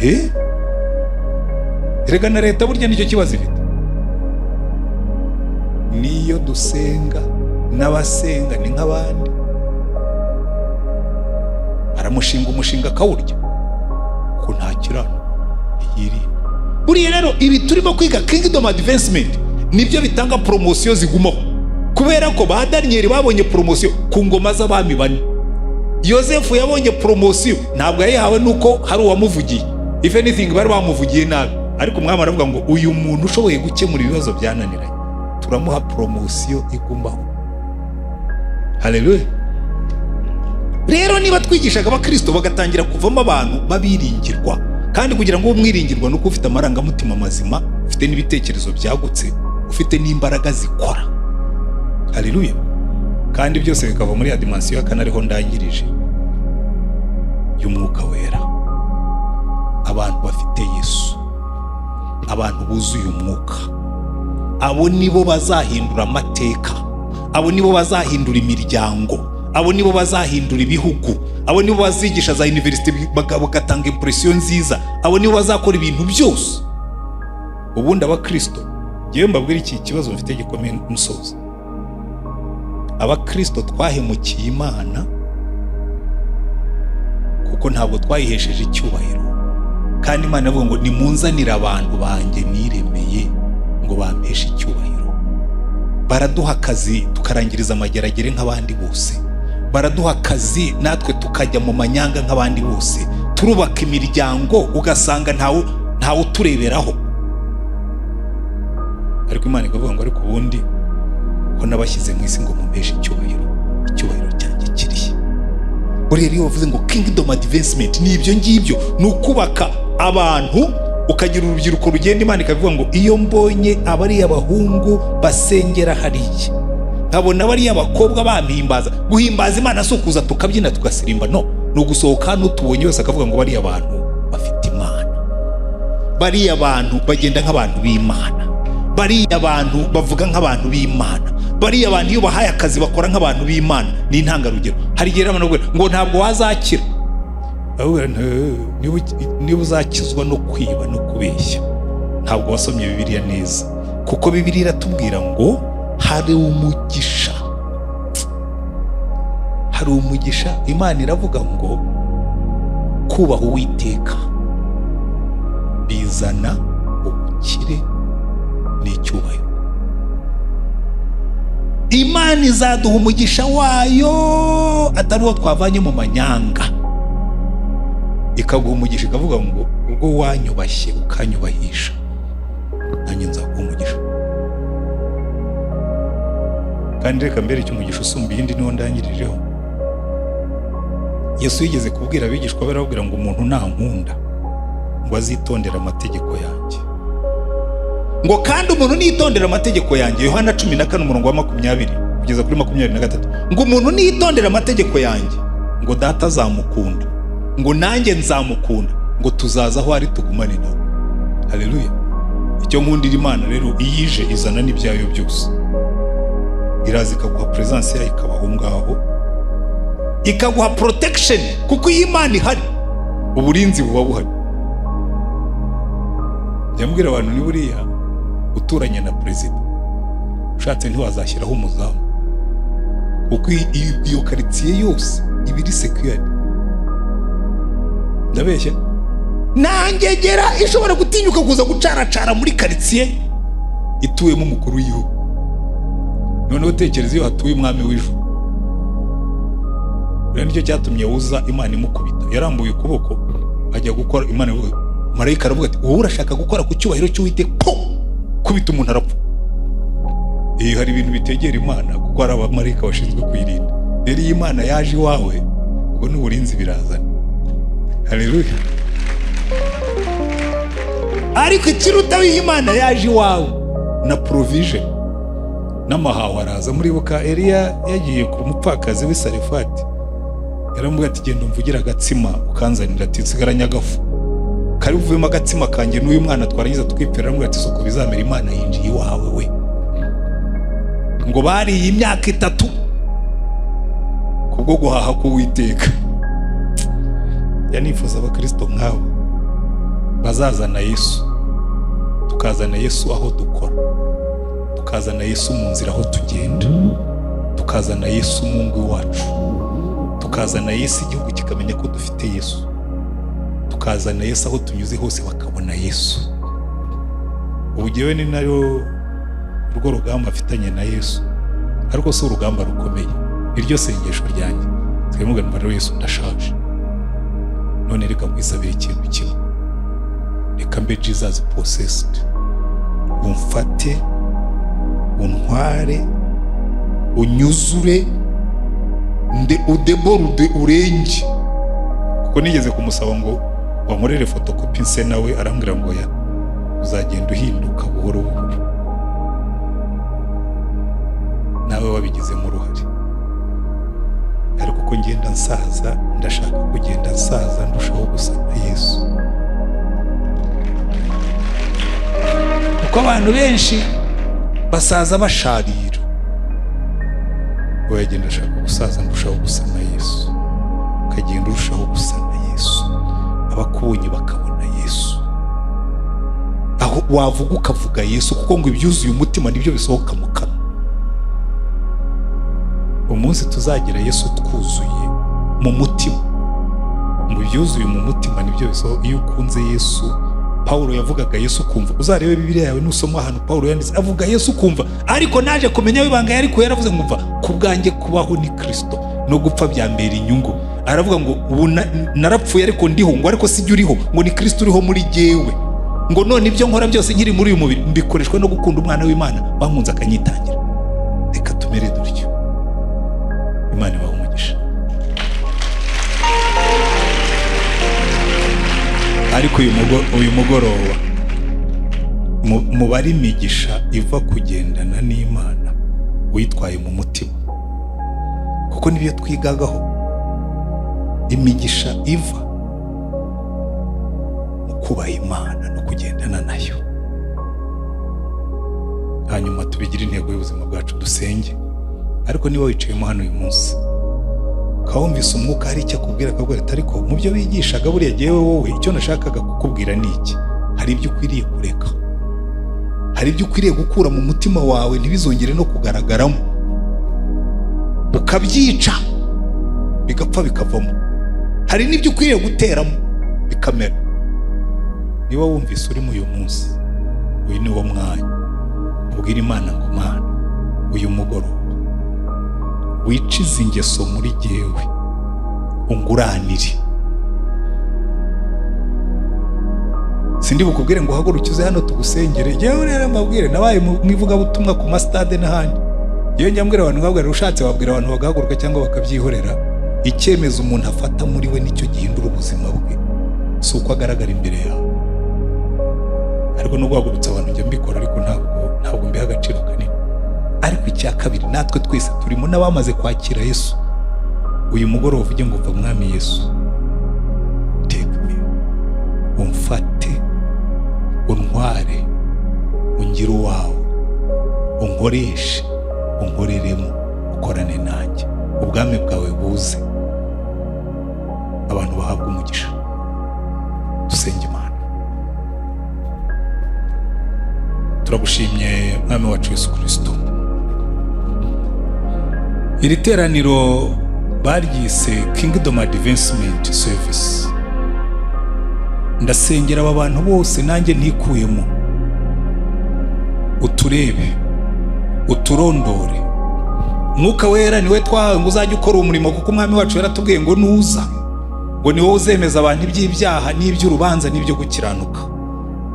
Eh, erega na leta burya nicyo kibazo ifite. Niyo dusenga, n'abasenga ni nk'abandi, aramushinga umushinga akawurya ko nta kirano, ntiyirinda. Buriya rero ibi turimo kwiga, kingdom advancement, nibyo bitanga poromosiyo zigumaho, kubera ko ba Daniyeli babonye poromosiyo ku ngoma z'abami bane. Yosefu yabonye poromosiyo, ntabwo yayihawe nuko hari uwamuvugiye. If anything, bari bamuvugiye nabi, ariko umwami aravuga ngo: "Uyu muntu ushoboye gukemura ibibazo byananiranye, turamuha poromosiyo igumaho." Haleluya! Rero niba twigishaga abakristo bagatangira kuvamo abantu babiringirwa, kandi kugira ngo ube umwiringirwa ni uko ufite amarangamutima mazima, ufite n'ibitekerezo byagutse, ufite n'imbaraga zikora. Haleluya! Kandi byose bikava muri ya dimension ya kane, ariho ndangirije, y'Umwuka Wera. Abantu bafite Yesu, abantu buzuye Umwuka, abo nibo bazahindura amateka, abo nibo bazahindura imiryango, abo nibo bazahindura ibihugu, abo nibo bazigisha za université bagatanga impression nziza, abo nibo bazakora ibintu byose. Ubundi abakristo, ngewe mbabwira iki kibazo mfite gikomeye musoza: abakristo twahemukiye Imana, kuko ntabwo twayihesheje icyubahiro. Kandi Imana ivuga ngo: "Nimunzanire abantu banjye niremeye ngo bampeshe icyubahiro." Baraduha akazi tukarangiriza amageragere nk'abandi bose, baraduha akazi natwe tukajya mu manyanga nk'abandi bose, turubaka imiryango ugasanga ntawe utureberaho. Ariko Imana ikavuga ngo: "Ariko ubundi ko nabashyize mu isi ngo mumpeshe icyubahiro, icyubahiro cyanjye kirihe?" Buriya iyo bavuze ngo kingdom advancement, ni ibyo ngibyo, ni ukubaka abantu, ukagira urubyiruko rugenda. Imana ikavuga ngo: "Iyo mbonye abariya bahungu basengera hariya, nkabona bariya bakobwa bampimbaza." Guhimbaza Imana si ukuza tukabyina, tugasirimba, no ni ugusohoka hano tubonye wese akavuga ngo: "Bariya bantu bafite Imana, bariya bantu bagenda nk'abantu b'Imana, bariya bantu bavuga nk'abantu b'Imana, bariya bantu iyo bahaye akazi bakora nk'abantu b'Imana." Ni intangarugero. Hari igihe rero abantu bakubwira ngo ntabwo wazakira. Bakubwira nti: "Niba uzakizwa no kwiba no kubeshya, ntabwo wasomye Bibiliya neza," kuko Bibiliya iratubwira ngo hari umugisha, hari umugisha. Imana iravuga ngo kubaha Uwiteka bizana ubukire n'icyubahiro. Imana izaduha umugisha wayo atari uwo twavanye mu manyanga. Ikaguha umugisha, ikavuga ngo: "Ubwo wanyubashye ukanyubahisha, nanjye nzaguha umugisha." Kandi reka mbere umugisha usumba iyindi niwo ndangirijeho. Yesu yigeze kubwira abigishwa be, arababwira ngo: "Umuntu nankunda, ngo azitondere amategeko yanjye," ngo: "Kandi umuntu nitondera amategeko yanjye," Yohana 14 umurongo wa 20. kugeza kuri 23, ngo umuntu niyitondera amategeko yanjye, ngo Data azamukunda, ngo nanjye nzamukunda, ngo tuzaza aho ari tugumane nawe. Haleluya! Icyo nkundira Imana rero, iyo ije izana n'ibyayo byose, iraza ikaguha presence yayo, ikaba aho ngaho, ikaguha protection, kuko iyo Imana ihari uburinzi buba buhari. Njya mbwira abantu, ni buriya uturanye na perezida, ushatse ntiwazashyiraho umuzamu, kuko iyo karitsiye yose iba iri secured. Ndabeshya? Nangegera ishobora gutinyuka kuza gucaracara muri karitsiye ituwemo umukuru w'igihugu. Noneho tekereza iyo hatuye umwami w'ijuru. Rero nicyo cyatumye uza Imana imukubita, yarambuye ukuboko ajya gukora Imana ivuga, marayika aravuga ati: "Wowe urashaka gukora ku cyubahiro cy'Uwiteka?" Po, kubita umuntu arapfa. Hari ibintu bitegera Imana, kuko hari abamarayika bashinzwe kuyirinda. Rero iyo Imana yaje iwawe, ubwo n'uburinzi birazana. Haleluya! Ariko ikiruta, iyo Imana yaje iwawe, na provision n'amahaho araza. Muribuka Eliya yagiye ku mupfakazi w'i Sarefati, yaramubwiye ati: "Genda umvugire agatsima ukanzanira." Ati: "Nsigaranye agafu kari buvemo agatsima kanjye n'uyu mwana, twarangiza tukipfira." Aramubwira ati: "Suko bizamera, Imana yinjiye iwawe." We ngo bariye imyaka 3 kubwo guhaha k'Uwiteka. Yanifuza abakristo nk'abo bazazana Yesu, tukazana Yesu aho dukora, tukazana Yesu mu nzira aho tugenda, tukazana Yesu mu ngo iwacu, tukazana Yesu igihugu kikamenya ko dufite Yesu, tukazana Yesu aho tunyuze hose bakabona Yesu. Ubu jyewe ni nayo urwo rugamba afitanye na Yesu, ariko si urugamba rukomeye, iryo sengesho ryanjye twemugana. Rero Yesu, ndashaje none, reka nkwisabire ikintu kimwe: reka mbe Jesus possessed, umfate, untware, unyuzure, nde udéborde urenge. Kuko nigeze kumusaba ngo wankorere fotokopi nse nawe, arambwira ngo ya uzagenda uhinduka buhoro buhoro, nawe wabigizemo uruhare. Ariko uko ngenda nsaza, ndashaka kugenda nsaza ndushaho gusa na Yesu, kuko abantu benshi basaza basharira. Wowe genda ashaka gusaza ndushaho gusa na Yesu, ukagenda urushaho gusa na Yesu, abakubonye bakabona Yesu, aho wavuga ukavuga Yesu, kuko ngo ibyuzuye umutima nibyo bisohoka mu kanwa. Umunsi tuzagira Yesu twuzuye mu mutima, ngo ibyuzuye mu mutima nibyo bisohoka. Iyo ukunze Yesu, Pawulo yavugaga Yesu ukumva. Uzarebe Bibiliya yawe, nusoma ahantu Pawulo yanditse avuga Yesu ukumva. Ariko naje kumenya ibanga yariko yaravuze ngo: "Mva ku bwanjye kubaho ni Kristo, no gupfa byambera inyungu." Aravuga ngo: "Ubu narapfuye ariko ndiho," ngo "ariko sijya uriho," ngo "ni Kristo uriho muri jyewe." Ngo none ibyo nkora byose nkiri muri uyu mubiri mbikoreshwa no gukunda umwana w'Imana wankunze akanyitangira. Reka tumere dutyo. Imana ibahe umugisha. Ariko uyu mugoroba mubare imigisha iva kugendana n'Imana witwaye mu mutima, kuko nibyo twigagaho, imigisha iva mu kubaha Imana no kugendana nayo. Hanyuma tubigire intego y'ubuzima bwacu, dusenge. Ariko niba wicayemo hano uyu munsi, ukaba wumvise umwuka hari icyo akubwira, akabwira ati: "Ariko mu byo bigishaga buriya jyewe wowe icyo nashakaga kukubwira ni iki: hari ibyo ukwiriye kureka, hari ibyo ukwiriye gukura mu mutima wawe ntibizongere no kugaragaramo, ukabyica bigapfa bikavamo, hari n'ibyo ukwiriye guteramo bikamera." Niba wumvise urimo uyu munsi, uyu ni wo mwanya ubwira Imana ngo: "Mana, uyu mugoroba wicize ingeso muri jyewe, unguranire." Sindi bukubwire ngo uhaguruke uze hano tugusengere. Yewe rero mbabwire, nabaye mu ivugabutumwa ku masitade n'ahandi. Yewe njya mbwira abantu, nkabwira, ushatse wabwira abantu bagahaguruka cyangwa bakabyihorera. Icyemezo umuntu afata muri we nicyo gihindura ubuzima bwe, si uko agaragara imbere yawe. Ariko no guhagurutsa abantu njya mbikora, ariko ntabwo mbiha agaciro kanini. Ariko icya kabiri, natwe twese turimo n'abamaze kwakira Yesu, uyu mugoroba uvuge ngo: "Mva, Mwami Yesu, take me, umfate, untware, ungire uwawe, unkoreshe, unkoreremo, ukorane nanjye, ubwami bwawe buze, abantu bahabwa umugisha." Dusenge Imana. Turagushimye, Mwami wacu Yesu Kirisito. Iri teraniro baryise Kingdom Advancement Service. Ndasengera aba bantu bose, nanjye ntikuyemo. Uturebe, uturondore. Mwuka Wera niwe twahawe ngo uzajye ukora umurimo, kuko Umwami wacu yaratubwiye ngo nuza, ngo ni wowe uzemeza abantu iby'ibyaha n'iby'urubanza n'ibyo gukiranuka.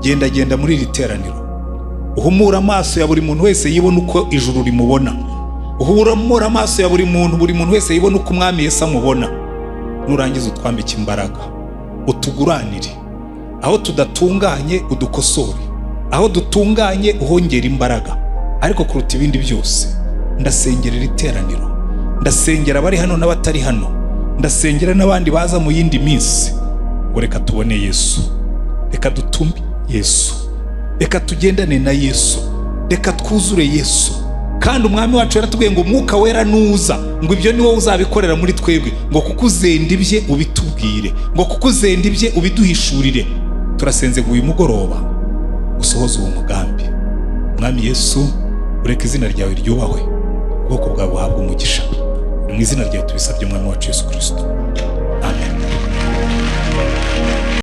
Genda, genda muri iri teraniro, uhumure amaso ya buri muntu wese, yibona uko ijuru rimubona. Uhumure amaso ya buri muntu, buri muntu wese yibona uko Umwami Yesu amubona. Nurangiza utwambike imbaraga, utuguranire. Aho tudatunganye udukosore, aho dutunganye uhongera imbaraga. Ariko kuruta ibindi byose, ndasengera iri teraniro, ndasengera abari hano n'abatari hano, ndasengera n'abandi baza mu yindi minsi, ngo reka tubone Yesu, reka dutumbe Yesu, reka tugendane na Yesu, reka twuzure Yesu. Kandi Umwami wacu yaratubwiye ngo Umwuka Wera nuza, ngo ibyo ni wowe uzabikorera muri twebwe, ngo kuko uzenda ibye ubitubwire, ngo kuko uzenda ibye ubiduhishurire. Turasenze ngo uyu mugoroba usohoze uwo mugambi. Mwami Yesu, ureke izina ryawe ryubahwe, ubwoko bwawe buhabwe umugisha. Ni mu izina ryawe tubisabye, Umwami wacu Yesu Kirisito.